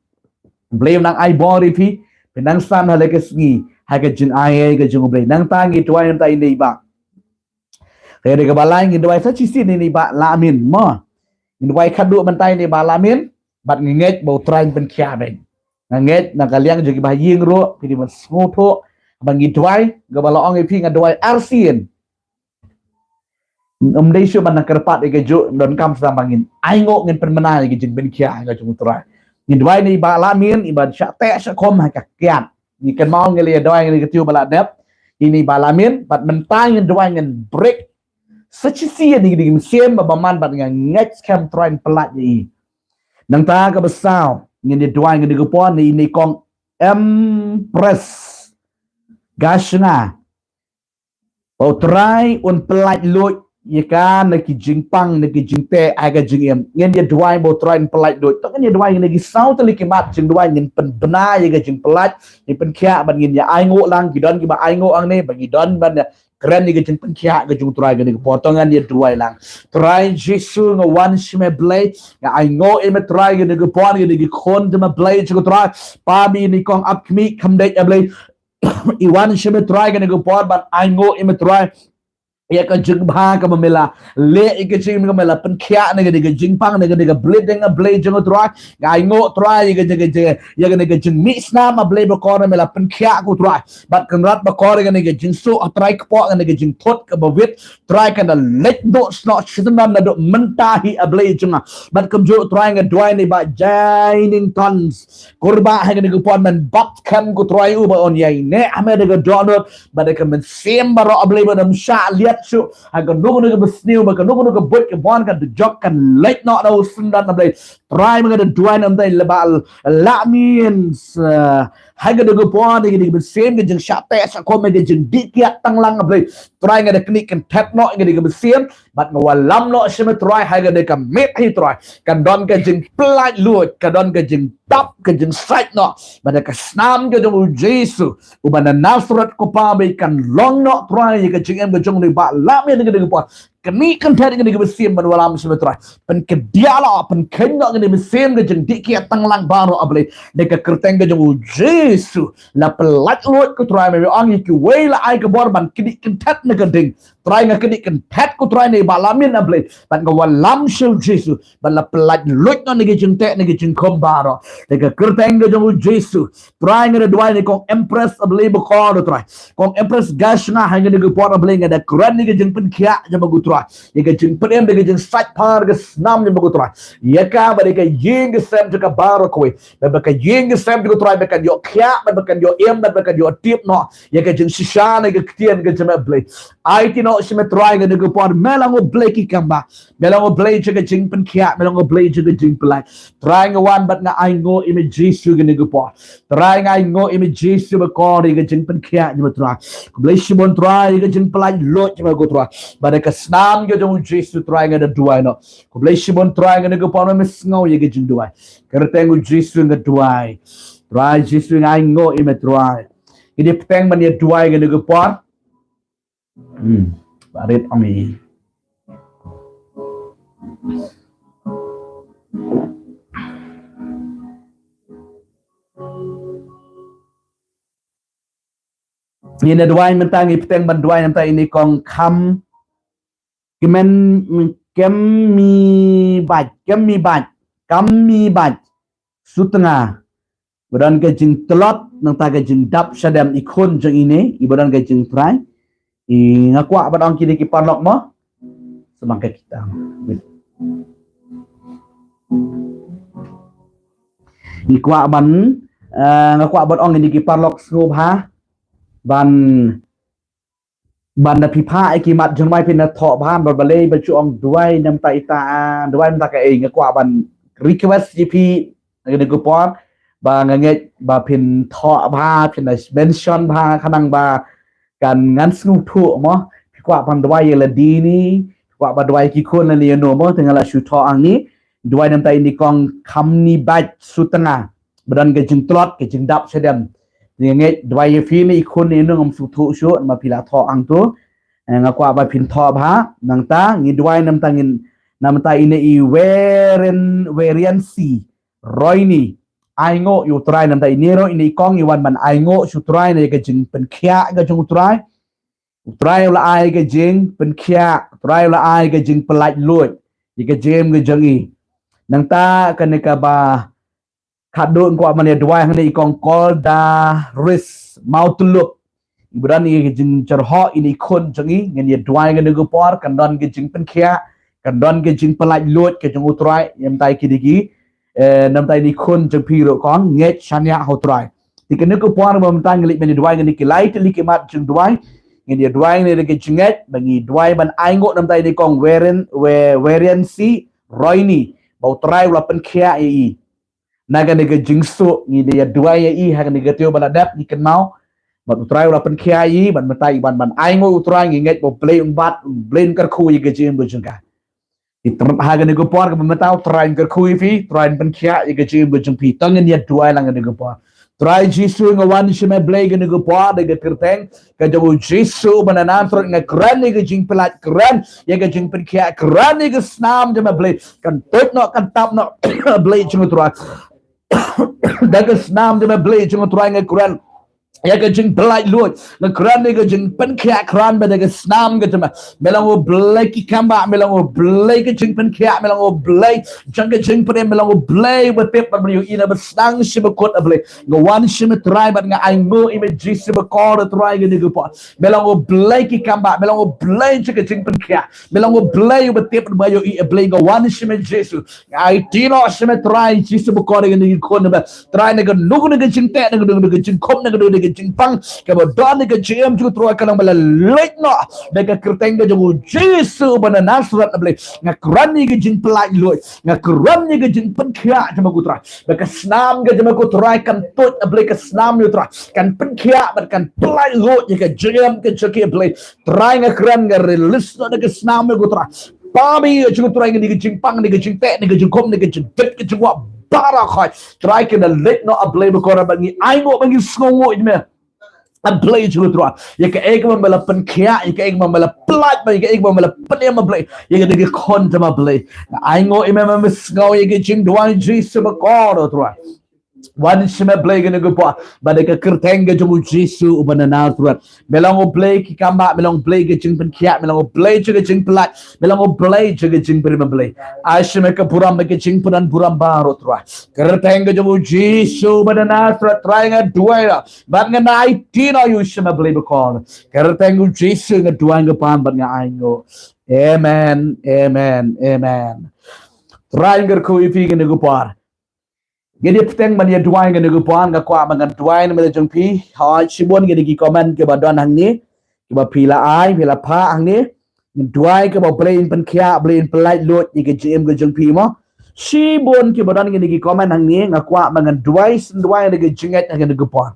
Blei un nang ai bor ïa phi, phin nang san ha la ka sngi ha ka jingai ka jong U Blei. Nangta ngi duwai namar ine i bah. Te dei kaba lai ngin duwai sa shisien ïa i bah Lamin mo. Ngin duwai khadduh mynta ïa i bah Lamin, bad nga ngeit ba U Trai un pynkhiah beiñ. Nga ngeit na ka liang jong kiba ha ïing ruh phi dei ban sngewthuh ba ngi duwai, kaba la ong ïa phi nga duwai arsien. Ym dei shuh ban nang kyrpad ïa kajuh, donkam sa ba ngin ainguh, ngin pynbna ïa ka jingpynkhiah ka jong U Trai. Ngin duwai ïa i bah Lamin, iba shah teh shah khum ha ka kiad. Ngi kynmaw ngi la ïa duwai, ngi la ïa kyntu ba la dep ïa i bah Lamin, bad mynta ngin duwai, ngin break sa shisien ïa kine ki mynsiem ba bymman, bad nga ngeit skhem U Trai un pyllait ïa i. Nangta kaba saw ngin ïa duwai, ngin ïa kyrpad ïa i kong Empress Gashna. Ba U Trai un pyllait luid ïa ka na ki jingpang, na ki jingteh ha ka jingim. Ngin ïa duwai ba U Trai un pyllait luid. To ngin ïa duwai na ki saw tylli ki mat jingduwai, ngin pynbna ïa ka jingpyllait, ngin pynkhiah, bad ngin ïa ainguh lang, ki don kiba ainguh hangne, ba ngi don ban ïa Kren ïa ka jingpynkhiah ka jong u Trai kane ka por, to ngan ïa duwai lang. Trai Jisu, nga wan sha me Blei, nga ainguh ïa me Trai kane ka por, kine ki khun jong me Blei jong u Trai. Pa, ba ine i kong ap khmih kham dei, a Blei, i wan sha me Trai kane ka por ban ainguh ïa me Trai ïa ka jingbha kaba me la leh, ïa ka jingim kaba me la pynkhiah na kane ka jingpang, na kane ka bleeding, a Blei jong u Trai. Nga ainguh Trai ïa ka jing, ïa ka jing, ïa kane ka jingmih snam, a Blei bakor, me la pynkhiah ko Trai. Bad Kynrad bakor, ïa kane ka jingsuk ha trai kpoh, kane ka jingthut kaba wit, Trai, kan da leit noh snoh shisyndon naduh mynta hi, a Blei jong nga. Bad kumjuh Trai, nga duwai ïa i Bah Jaining Tons, kumba ha kane ka por men bat kham ko Trai, u ba un ïaineh ha me da ka dohnud bad da ka mynsiem baroh, a Blei, ba ym shah liat shuh ha kano kano ka basniew, ba kano kano ka buit ka ban, kan da jop, kan leit noh na u syndon, a Blei. Trai, me nga da duwai namar ba la mih sa ha kane ka por, ïa ka mynsiem ka jingshah teh shah kum, ka jingdih kiad tang lang, a Blei. Trai, nga da knieh kynthet noh ïa ka mynsiem, bad nga wallam noh sha me Trai, ha kane ka miet hi Trai, kan don ka jingpyllait luid, kan don ka jingdap, ka jingsait noh, bad ha ka snam ka jong u Jisu uba na Nasareth ko Pa, ba kan long noh Trai ïa ka jingim ka jong une u Bah Lammian ha kane ka por. Knieh kynthet ïa ka mynsiem ban wallam sha me Trai, pynkyndit noh, pynkheiñ noh ïa ka mynsiem ka jingdih kiad tang lang baroh, a Blei. Da ka kyrteng ka jong u Jisu, la pyllait luid ko Trai, me ong ïa kiwei la ai ka bor ban knieh kynthet na ka ding. Trai, nga knieh kynthet ko Trai ïa i Bah Lammian, a Blei, bad nga wallam sha u Jisu ban la pyllait luid noh na ka jingteh, na ka jingkhum baroh. Da ka kyrteng ka jong u Jisu, Trai, nga da duwai ïa i kong Empress, a Blei bakor, Trai. Kong Empress Gashna, ha kane ka por, a Blei, nga da kren ïa ka jingpynkhiah jong me ko Trai, ïa ka jingpynim, ïa ka jingsait bha ha ka snam jong me ko Trai, ïa ka bad ïa ka ïing ka sem jong ka baroh kawei. Ba, ba ka ïing ka sem jong ko Trai ba kan ïoh khiah, ba, ba kan ïoh im, ba, ba kan ïoh tip noh ïa ka jingshisha na ka ktien ka jong me, a Blei. Aiti noh sha me Trai ha kane ka por, me long u Blei ki kambah, me long u Blei jong ka jingpynkhiah, me long u Blei jong ka jingpyllait. Trai, nga wan bad nga ainguh ïa me Jisu ha kane ka por. Trai, nga ainguh ïa me Jisu bakor, ïa ka jingpynkhiah jong me Trai. Khublei shibun Trai ïa ka jingpyllait luid jong me ko Trai. Bad ha ka snam ka jong u Jisu Trai nga da duwai noh. Khublei shibun Trai ha kane ka por, me sngew ïa ka jingduwai. Kyrteng u Jisu nga duwai. Trai Jisu, nga ainguh ïa me Trai. Ngin ïa bteng ban ïa duwai ha kane ka por. Hmm. Barit ong i. Ngin ïa duwai mynta, ngin ïa bteng ban duwai mynta ïa i kong Kham Kmen, Kemmi Baj, Kemmi Baj, Kammi Baj Sutnga. Ba don ka jingtlot nangta ka jingdap shadem, i khun jong ine i ba don ka jingtrai. I nga kwah ban ong kine ki paralok mo. Sumang ka kita. I kwah ban, eh, nga kwah ban ong ïa ki paralok sngewbha ban, ban da phi phah ïa ki mat jong mai phin da thoh bha, ba balei ba ju ong duwai namta ita, duwai namta kaei. Nga kwah ban request ïa phi ha kane ka por ba nga ngeit ba phin thoh bha, phin da mention bha, khnang ba kan ngan sngewthuh mo. Phi kwah ban duwai ïa lade ne, phi kwah ban duwai ki khun lane ïa no mo, te nga la shu thoh hangne. Duwai namta ine i kong Khamni Baj Sutnga ba don ka jingtlot, ka jingdap shadem. Nga ngeit duwai ïa phi ne i khun ne ïa no ngam sngewthuh shuh, ma phi la thoh hangto. Eh, nga kwah ba phin thoh bha. Nangta ngin duwai namta, ngin namta ine i Weren, Weriansi Roini. Ainguh ïa u Trai namta ine ruh, ine i kong i wan ban ainguh sha u Trai na ka jingpynkhiah ka jong u Trai. U Trai u la ai ka jingpynkhiah, u Trai u la ai ka jingpyllait luid ïa ka jingim ka jong i. Nangta kane kaba khadduh nga kwah ban ïa duwai hangne i kong Kolda Ris Mawtlup. I ba don ïa ka jingjyrhoh ine i khun jong i, ngin ïa duwai ha kane ka por, kan don ka jingpynkhiah, kan don ka jingpyllait luid ka jong u Trai ïa mynta ïa kine ki, eh, namta ine i khun jong phi ruh kong, ngeit shaniah ha u Trai. Te kane ka por ba mynta ngin leit ban ïa duwai, ngin ïa ki lai tylli ki mat jingduwai. Ngin ïa duwai, ngin ïa ka jingngeit ba ngi duwai ban ainguh namta ine i kong Weren, We, Weriansi Roini, ba u Trai u la pynkhiah ïa i na kane ka jingsuk. Ngi dei ïa duwai ïa i ha kane ka taïew ba la dep, ngi kynmaw. Bad u Trai u la pynkhiah ïa i, bad mynta i ban, ban ainguh u Trai, ngi ngeit ba u Blei un bat, u Blei un kyrkhu ïa ka jingim ka jong ka. Te tang ha kane ka por kaba mynta u Trai un kyrkhu ïa phi, u Trai un pynkhiah ïa ka jingim ka jong phi. To ngin ïa duwai lang ha kane ka por. Trai Jisu, nga wan sha me Blei kane ka por da ka kyrteng ka jong u Jisu uba na Nasareth, nga kren ïa ka jingpyllait, kren ïa ka jingpynkhiah, kren ïa ka snam jong me Blei, kan tuid noh, kan tap noh Blei jong u Trai. Da ka snam jong me Blei jong u Trai nga kren ïa ka jingpyllait luid, nga kren ïa ka jingpynkhiah, kren ba da ka snam ka jong me. Me long u Blei ki kambah, me long u Blei ka jingpynkhiah, me long u Blei jong ka jingpynim, me long u Blei uba tip bad ba ïohi na ba sdang sha bakut, a Blei. Nga wan sha me Trai bad nga ainguh ïa me Jisu bakor, a Trai, kane ka por. Me long u Blei ki kambah, me long u Blei jong ka jingpynkhiah, me long u Blei uba tip bad ba ïohi, a Blei. Nga wan sha me Jisu, nga aiti noh sha me Trai Jisu bakor ïa kine ki khun ba, Trai, na kano kano ka jingteh, na kano kano ka jingkhum, na kano kano ka jingpang kaba don ha ka jingim jong u Trai, ka long ba la leit noh da ka kyrteng ka jong u Jisu uba na Nasareth, a Blei. Nga kren ïa ka jingpyllait luid, nga kren ïa ka jingpynkhiah jong me ko Trai, ba ka snam ka jong me ko Trai kan tuid, a Blei, ka snam jong u Trai kan pynkhiah bad kan pyllait luid ïa ka jingim ka jong ki, a Blei. Trai, nga kren, nga release noh da ka snam jong me ko Trai. Pynban ïa jong u Trai kane ka jingpang, kane ka jingteh, kane ka jingkhum, kane ka jingdit ka jingwah baroh khoit, Trai, ki la leit noh, a Blei bakor, bad ngi ainguh bad ngi sngewnguh ïa me, a Blei jong u Trai, ïa kaei kaba me la pynkhiah, ïa kaei kaba me la pyllait, ïa kaei kaba me la pynim, a Blei, ïa kane ka khun jong me, a Blei. Nga ainguh ïa me, me sngew ïa ka jingduwai Jisu bakor, a Trai. Wan sha me Blei kane ka por ba da ka kyrteng ka jong u Jisu uba na Nasareth. Me long u Blei ki kambah, me long u Blei ka jingpynkhiah, me long u Blei jong ka jingpyllait, me long u Blei jong ka jingpynim, a Blei. Ai sha me ka burom bad ka jingpynburom baroh, Trai. Kyrteng ka jong u Jisu uba na Nasareth, Trai, nga duwai noh bad nga aiti noh ïa u sha me, a Blei bakor. Kyrteng u Jisu nga duwai, nga pan bad nga ainguh. Amen, amen, amen. Trai, nga kyrkhu ïa phi kane ka por. Ngin ïa bteng ban ïa duwai kane ka por, nga kwah ba ngan duwai namar jong phi. Hooid, shibun kine ki comment kiba don hangne, kiba phi la ai, phi la phah hangne. Ngan duwai kaba Blei un pynkhiah, Blei un pyllait luid ïa ka jingim ka jong phi mo. Shibun kiba don kine ki comment hangne, nga kwah ba ngan duwai, sngewduwai da ka jingngeit ha kane ka por.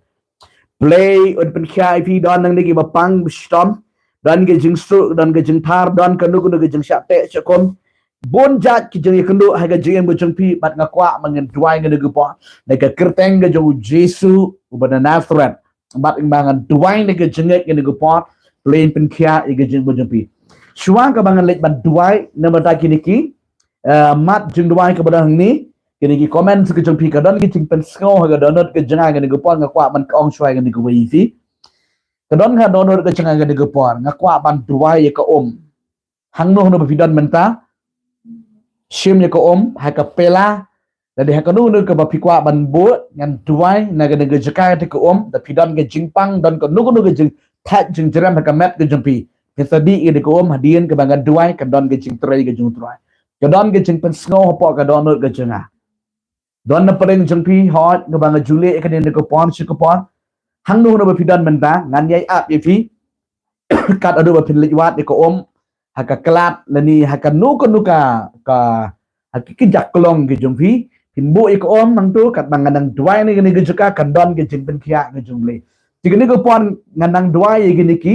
Blei un pynkhiah ïa phi. Don hangne kiba pang ba shitom, don ka jingsuk, don ka jingthar, don kano kano ka jingshah teh shah kum. Bun jait ki jingïakynduh ha ka jingim ka jong phi, bad nga kwah ba ngan duwai kane ka por da ka kyrteng ka jong u Jisu uba na Nasareth. Bad nga ngan duwai da ka jingngeit kane ka por, Blei un pynkhiah ïa ka jingim ka jong phi. Shuwa kaba ngan leit ban duwai, namar ba kine ki, eh, mat jingduwai kaba don hangne, kine ki comment ka jong phi, ka don ki jingpynsngew ha ka dohnud ka jong nga kane ka por, nga kwah ban ong shuwa kane kawei ïa phi. Ka don ha ka dohnud ka jong nga kane ka por, nga kwah ban duwai ïa ka um. Hangno hangno ba phi don mynta, shim ïa ka um ha ka pela, lane ha kano kano kaba phi kwah ban buh, ngan duwai na kane ka jaka da ka um. Da phi don ka jingpang, don kano kano ka jingthait jingjrem ha ka met ka jong phi, phin sa dih ïa ka um, hadien kaba ngan duwai kan don ka jingtrei ka jong u Trai, ka don ka jingpynsngew hapoh ka dohnud ka jong nga. Don na pdeng jong phi, hooid, kaba nga ju leh ïa kane na ka por sha ka por. Hangno hangno ba phi don mynta, ngan ïai ap ïa phi. Kat haduh ba phin leit wad ïa ka um ha ka klat lane ha kano kano ka, ka, ha ki, ki jaklong ki jong phi, phin buh ïa ka um hangto, katba ngan nang duwai na kane ka jaka kan don ka jingpynkhiah ka jong U Blei. Te kane ka por ngan nang duwai ïa kine ki,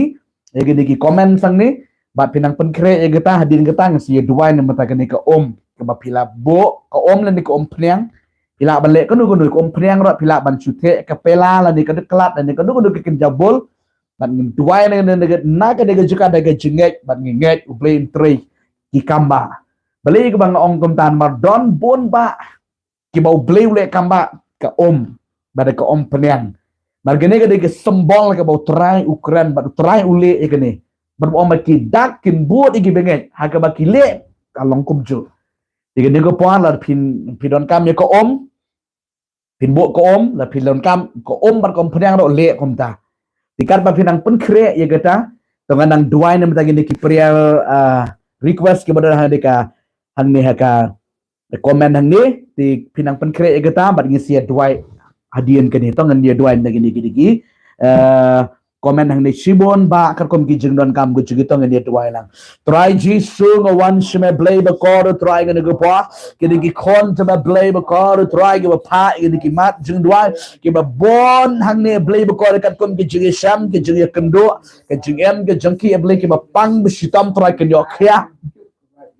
ïa kine ki comment hangne, bad phin nang pynkhreh ïa kata, hadien kata ngan sa ïa duwai na bynta kane ka um kaba phi la buh, ka um lane ka umphniang. Phi lah ban leh kano kano, ka umphniang ruh phi lah ban shu theh ka pela lane ka klat lane kano kano ka kynja bul. Bad ngan duwai na, na, na, na kane ka jaka da ka jingngeit, bad ngi ngeit U Blei un trei ki kam ba. Balei kaba nga ong kumta? Namar don bun bah kiba U Blei u leh kam ba ka um, bad ka umphniang. Namar kane ka dei ka symbol kaba U Trai u kren bad U Trai u leh ïa kane. Bad ba ong ba ki dak kin bud ïa ki bangeit, ha kaba ki leh ka long kumjuh. Te kane ka por lada phin, phi donkam ïa ka um, phin buh ka um, lada phi donkam ka um bad ka umphniang ruh leh kumta. Te katba phin nang pynkhreh ïa kata, to ngan nang duwai na bynta kine ki prayer, ah, request kiba don hangne ka, hangne ha ka comment hangne, te phin nang pynkhreh ïa kata bad ngin sa ïa duwai hadien kane. To ngan ïa duwai na kine ki, ki, eh, comment hangne shibun bah katkum ki jingdonkam ki jong ki, to ngan ïa duwai lang. Trai Jisu, nga wan sha me Blei bakor, Trai, kane ka por, kine ki khun jong me Blei bakor, Trai, kiba phah ïa kine ki mat jingduwai kiba bun hangne Blei bakor, katkum ki jingïashem, ki jingïakynduh, ka jingim ka jong ki, A Blei, kiba pang ba shitom, Trai, kin ïoh khiah.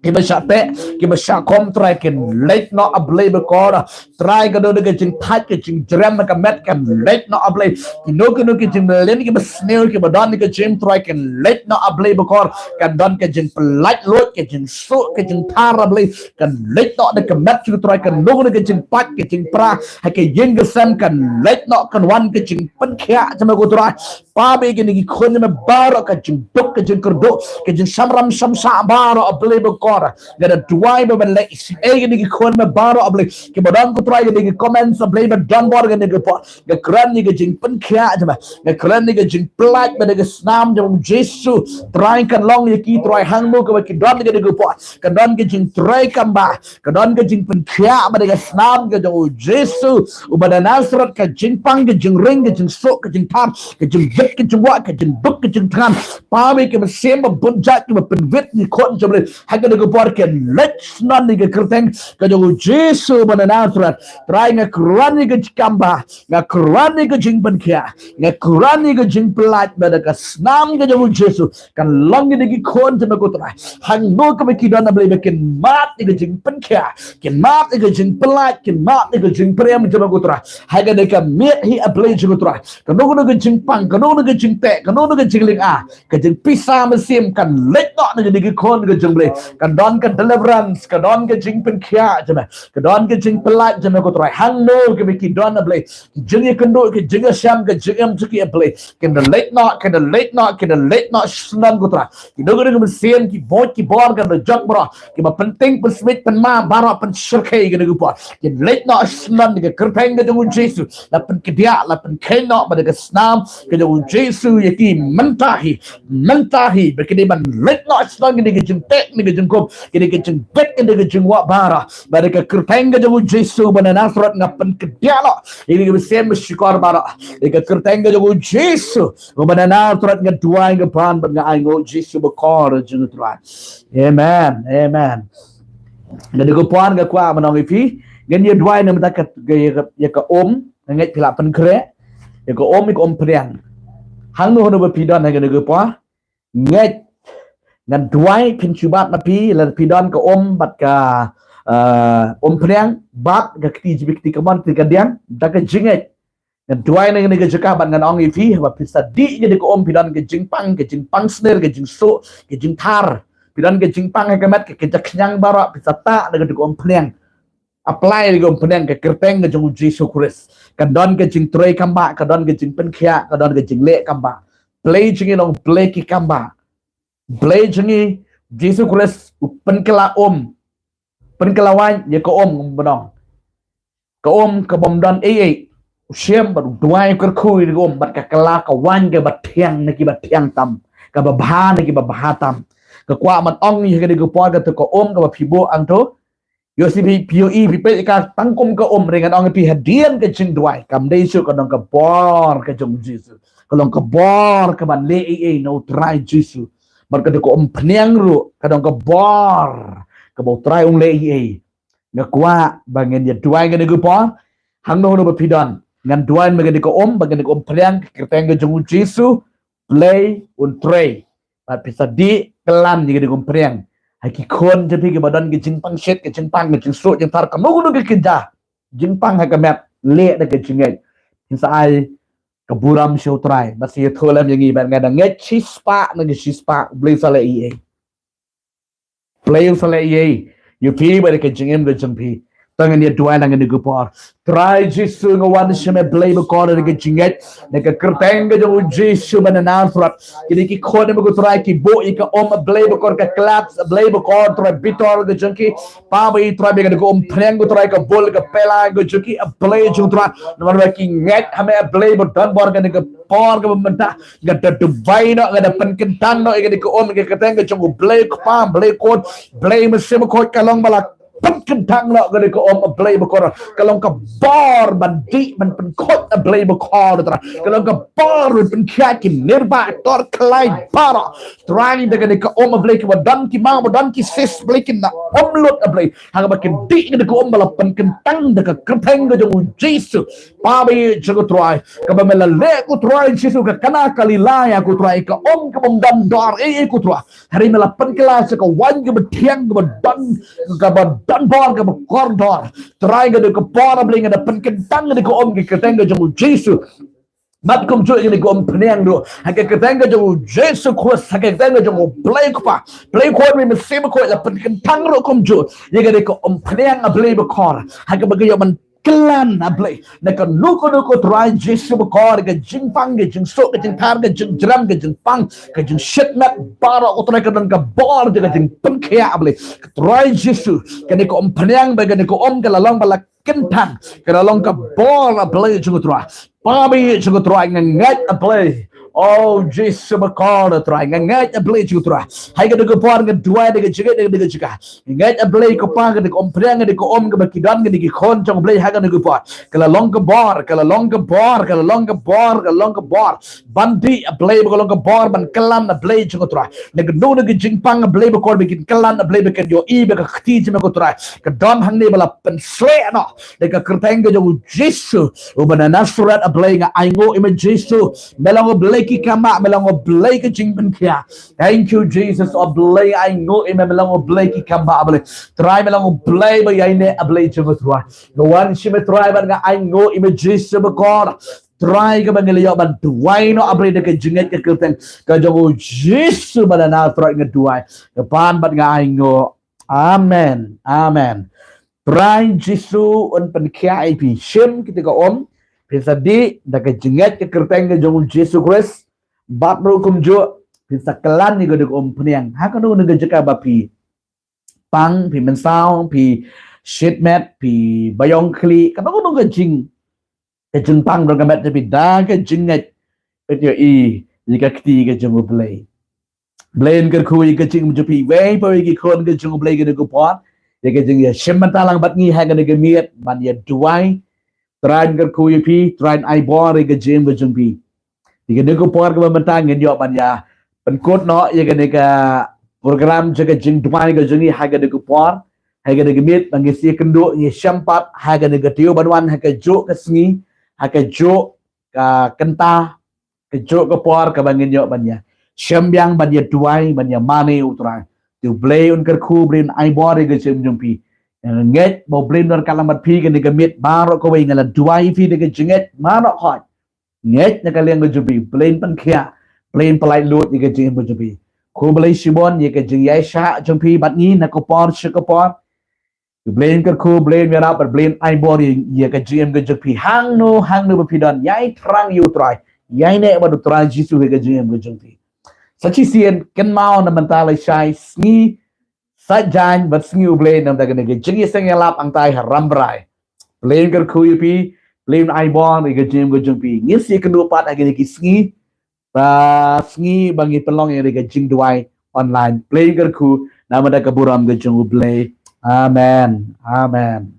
Kiba shah teh, kiba shah khom, Trai, kin leit noh, A Blei bakor. Trai, kano kano ka jingthait, ka jingjrem ha ka met, kan leit noh, A Blei. Kino kino ki jingmlien kiba sniew kiba don ha ka jingim, Trai, kan leit noh, A Blei bakor. Kan don ka jingpyllait luid, ka jingsuk, ka jingthar, A Blei. Kan leit noh na ka met jong ngi, Trai, kano kano ka jingpait, ka jingpra ha ka ïing ka sem, kan leit noh, kan wan ka jingpynkhiah jong me ko Trai. Pap ïa kine ki khun jong me baroh, ka jingduk, ka jingkyrduh, ka jingshamram shamsah baroh, A Blei bakor. Nga da duwai ba ban leh ïa kine ki khun jong me baroh, A Blei, kiba don ko Trai ha kine ki comments, A Blei, ba don bor ha kane ka por. Nga kren ïa ka jingpynkhiah jong me. Nga kren ïa ka jingpyllait bad ka snam jong U Jisu. Trai, kan long ïa ki, Trai, hangno kaba ki don ha kane ka por. Kan don ka jingtrei kam bah, ka don ka jingpynkhiah bad ka snam ka jong U Jisu uba na Nasareth. Ka jingpang, ka jingring, ka jingsuk, ka jingthar, ka jingbit, ka jingwah, ka jingduk, ka jingthngan. Pap ïa ki mynsiem ba bun jait kiba pynwit ïa ki khun jong U Blei ha kane ka por, kan leit shnong ha ka kyrteng ka jong U Jisu uba na Nasareth. Trai, nga kren ïa ka jingkam bah, nga kren ïa ka jingpynkhiah, nga kren ïa ka jingpyllait bad ka snam ka jong U Jisu. Kan long ïa kine ki khun jong me ko Trai, hangno kaba ki don, A Blei, ba kin mad ïa ka jingpynkhiah, kin mad ïa ka jingpyllait, kin mad ïa ka jingpyrem jong me ko Trai. Ha kane ka miet hi, A Blei jong ngi ko Trai, kano kano ka jingpang, kano kano ka jingteh, kano kano ka jinglynga, ka jingpisa mynsiem, kan leit noh na kine ki khun ka jong U Blei. Kan don ka deliverance, ka don ka jingpynkhiah jong me, ka don ka jingpyllait jong me ko Trai, hangno kaba ki don, A Blei. Ki jingïakynduh, ki jingïashem, ka jingim jong ki, A Blei, kin da leit noh, kin da leit noh, kin da leit noh shnong ko Trai. Kino kino ki mynsiem, ki buit ki bor, kan da jot baroh, kiba pynting pynsmit pynma baroh, pynshyrkhei ha kane ka por, kin leit noh shnong ha ka kyrteng ka jong U Jisu. La pynkdiah, la pynkheiñ noh bad ka snam ka jong U Jisu ïa ki mynta hi, mynta hi, ba kin dei ban leit noh shnong ha kane ka jingteh, kane ka jingkhum, kane ka jingbit, kane ka jingwah baroh. Bad ka kyrteng ka jong U Jisu uba na Nasareth, nga pynkdiah noh ïa kine ki mynsiem ba shukor baroh. Ïa ka kyrteng ka jong U Jisu uba na Nasareth, nga duwai, nga pan bad nga ainguh, Jisu bakor jong ngi Trai. Amen. Amen. Nga da ka por nga kwah ban ong ïa phi, ngan ïa duwai na mynta ka, ka, ïa ka, ïa ka um, nga ngeit phi la pynkhreh. Ïa ka um, ïa ka umphniang. Hangno hangno ba phi don ha kane ka por, ngeit, ngan duwai, phin shu bat ma phi, lada phi don ka um bad ka, eh, umphniang, bad ka kti jibi, kti kamon, kti kadiang, da ka jingngeit. Ngan duwai na kane ka jaka bad ngan ong ïa phi, haba phi sa dih ïa kane ka um, phi don ka jingpang, ka jingpang sner, ka jingsuk, ka jingthar. Phi don ka jingpang ha ka met, ka, ka jakhñiang baroh, phi sa tah na kane ka umphniang. Apply ïa ka umphniang, ka kyrteng ka jong U Jisu Khrist. Kan don ka jingtrei kam bah, ka don ka jingpynkhiah, ka don ka jingleh kam bah. Blei jong ngi long Blei ki kam bah. Blei jong ngi, Jisu Khrist, u pynkylla um, pynkylla waiñ ïa ka um, um ban ong. Ka um ka bym don ei ei. U shim bad u duwai, u kyrkhu ïa ka um, bad ka kylla ka waiñ kaba thiang na kiba thiang tam, kaba bha na kiba bha tam. Nga kwah ban ong ïa kane ka por, kato ka um kaba phi buh hangto, ïoh shisha phi, phi ïohi, phi peit ïa ka tang kum ka um, hynrei ngan ong ïa phi, hadien ka jingduwai, kam dei shuh, ka don ka bor ka jong U Jisu. Ka long ka bor kaban leh ei ei na U Trai Jisu. Bad kato ka umphniang ruh ka don ka bor kaba U Trai un leh ei ei. Nga kwah ba ngin ïa duwai ha kane ka por, hangno hangno ba phi don. Ngan duwai ma kane ka um, ba kane ka umphniang, ka kyrteng ka jong U Jisu, Blei un trei. Bad phi sa dih kylla ïa kane ka umphniang ha ki khun jong phi kiba don ka jingpang shit, ka jingpang, ka jingsuk, jingthar, kano kano ka kynja, jingpang ha ka met, leh da ka jingngeit. Phin sa ai ka burom sha U Trai, bad sa ïathuh lem ïa ngi, bad nga da ngeit shispah na ka shispah, Blei sa leh ei ei. Blei u sa leh ei ei ïa phi bad ka jingim ka jong phi. To ngin ïa duwai na kane ka por. Trai Jisu, nga wan sha me Blei bakor da ka jingngeit, na ka kyrteng ka jong U Jisu ba na Nasareth. Kine ki khun, me ko Trai, ki buh ïa ka um, Blei bakor, ka khlad, Blei bakor, Trai, bitor ka jong ki. Pap, Trai, ba kane ka umphniang, ko Trai, ka bul, ka pela ka jong ki, Blei jong Trai. Namar ba ki ngeit ha me Blei ba don bor, kane ka por kaba mynta nga da duwai noh, nga da pynkyntang noh ïa kane ka um ha ka kyrteng ka jong U Blei Kpa, Blei Khun, Blei Mynsiem Bakhuid, ka long ba la pynkyntang noh kane ka um, A Blei bakordor. Ka long ka bor ban dih, ban pynkhuid, A Blei bakordor, Trai. Ka long ka bor ban pynkhiah ki nirbat, tor khlaiñ baroh, Trai, da kane ka um, A Blei, kaba don ki maw, ba don ki cyst, Blei, kin da um lut, A Blei, ha kaba kin dih kane ka um ba la pynkyntang da ka kyrteng ka jong U Jisu. Papa, ïeit jong nga, ko Trai, kaba me la leh, ko Trai Jisu, ka Kana Galilea, ko Trai, ka um kaba ym don dor ei ei, ko Trai. Hynrei me la pynkylla sha ka waiñ kaba thiang, kaba don, kaba don bor, kaba kordor. Trai, kane ka por, A Blei, nga da pynkyntang kane ka um ha ka kyrteng ka jong U Jisu. Bad kumjuh kane ka umphniang ruh ha ka kyrteng ka jong U Jisu Khrist, ha ka kyrteng ka jong U Blei Kpa, Blei Khun, Blei Mynsiem Bakhuid, la pynkyntang ruh kumjuh ïa kane ka umphniang, A Blei bakordor, ha kaba ka ïoh ban kyllan, A Blei, na kano kano, ko Trai Jisu bakordor, ka jingpang, ka jingsuk, ka jingthar, ka jingjrem, ka jingpang, ka jingshit met, baroh, ko Trai, ka don ka bor jong ka jingpynkhiah, A Blei. Ko Trai Jisu, kane ka umphniang bad kane ka um ka la long ba la kyntang, ka la long ka bor, A Blei jong nga, ko Trai. Papa, ïeit jong nga, ko Trai, nga ngeit, A Blei, O Jisu bakordor, Trai, nga ngeit, A Blei jong nga, ko Trai. Ha kane ka por nga duwai da ka jingngeit, da ka jingkyrkhu. Nga ngeit, A Blei Kpa, kane ka umphniang, kane ka um kaba ki don, kane ki khun jong U Blei, ha kane ka por, ka la long ka bor, ka la long ka bor, ka la long ka bor, ka la long ka bor ban dih, A Blei, ba ka long ka bor ban kyllan, A Blei jong nga, ko Trai. Na kano kano ka jingpang, A Blei bakordor, ba kin kyllan, A Blei, ba kin ïohi ba ka kti jong me, ko Trai, ka don hangne, ba la pynshlur noh da ka kyrteng ka jong U Jisu uba na Nasareth, A Blei. Nga ainguh ïa me, Jisu, me long U Blei ki kambah, me long U Blei ka jingpynkhiah. Thank you, Jesus, O Blei, nga ainguh ïa me, me long U Blei ki kambah, A Blei. Trai, me long U Blei ba ïaineh, A Blei jong nga, ko Trai. Nga wan sha me, Trai, bad nga ainguh ïa me, Jisu bakordor. Trai, kaba ngi la ïoh ban duwai noh, A Blei, da ka jingngeit ha ka kyrteng ka jong U Jisu ba na Nasareth nga duwai, nga pan bad nga ainguh. Amen. Amen. Trai Jisu un pynkhiah ïa phi. Shim kita ki um, phin sa dih da ka jingngeit ha ka kyrteng ka jong U Jisu Khrist. Bad ruh kumjuh phin sa kyllan ïa kane ka umphniang ha kano kano ka jaka ba phi pang, phi mynsaw, phi shit met, phi baïong khlieh, kano kano ka jing, ka jingpang jong ka met jong phi, da ka jingngeit phin ïohi ïa ka kti ka jong U Blei. Blei un kyrkhu ïa ka jingim jong phi, wei pa wei ki khun ka jong U Blei, kane ka por, ïa ka jingïashim bynta lang bad ngi ha kane ka miet ban ïa duwai. Trai un kyrkhu ïa phi, Trai un ai bor ïa ka jingim ka jong phi. Ïa kane ka por kaba mynta ngin ïoh ban ïa pynkut noh ïa kane ka program jong ka jingduwai ka jong ngi ha kane ka por, ha kane ka miet, ba ngin sa ïakynduh, ngin ïashem pat ha kane ka taïew ban wan, ha kajuh ka sngi, ha kajuh ka kynta, kajuh ka por kaba ngin ïoh ban ïa shem biang, ban ïa duwai, ban ïa mane, U Trai. Te U Blei un kyrkhu, Blei un ai bor ïa ka jingim jong phi. Nga ngeit ba U Blei un don ryngkat lang bad phi ha kane ka miet baroh kawei. Nga la duwai ïa phi da ka jingngeit baroh khoit. Ngeit na ka liang ka jong phi, Blei un pynkhiah, Blei un pyllait lut ïa ka jingim ka jong phi. Khublei shibun ïa ka jingïaishah jong phi bad ngi na ka por sha ka por. Blei un kyrkhu, Blei un ïarap bad Blei un ai bor ïa, ïa ka jingim ka jong phi hangno hangno ba phi don. Ïai thrang ïa U Trai, ïaineh bad U Trai Jisu ha ka jingim ka jong phi. Sa shisien, kynmaw na mynta lashai, sngi Saitjaiñ bad sngi U Blei, namar kane ka jingïaseng ïalap hangtai ha Rambrai. Blei un kyrkhu ïa phi, Blei un ai bor ïa ka jingim ka jong phi. Ngin sa ïakynduh pat ha kine ki sngi, ba sngi ba ngin pynlong ïa ka jingduwai online. Blei un kyrkhu namar ka burom ka jong U Blei. Amen. Amen.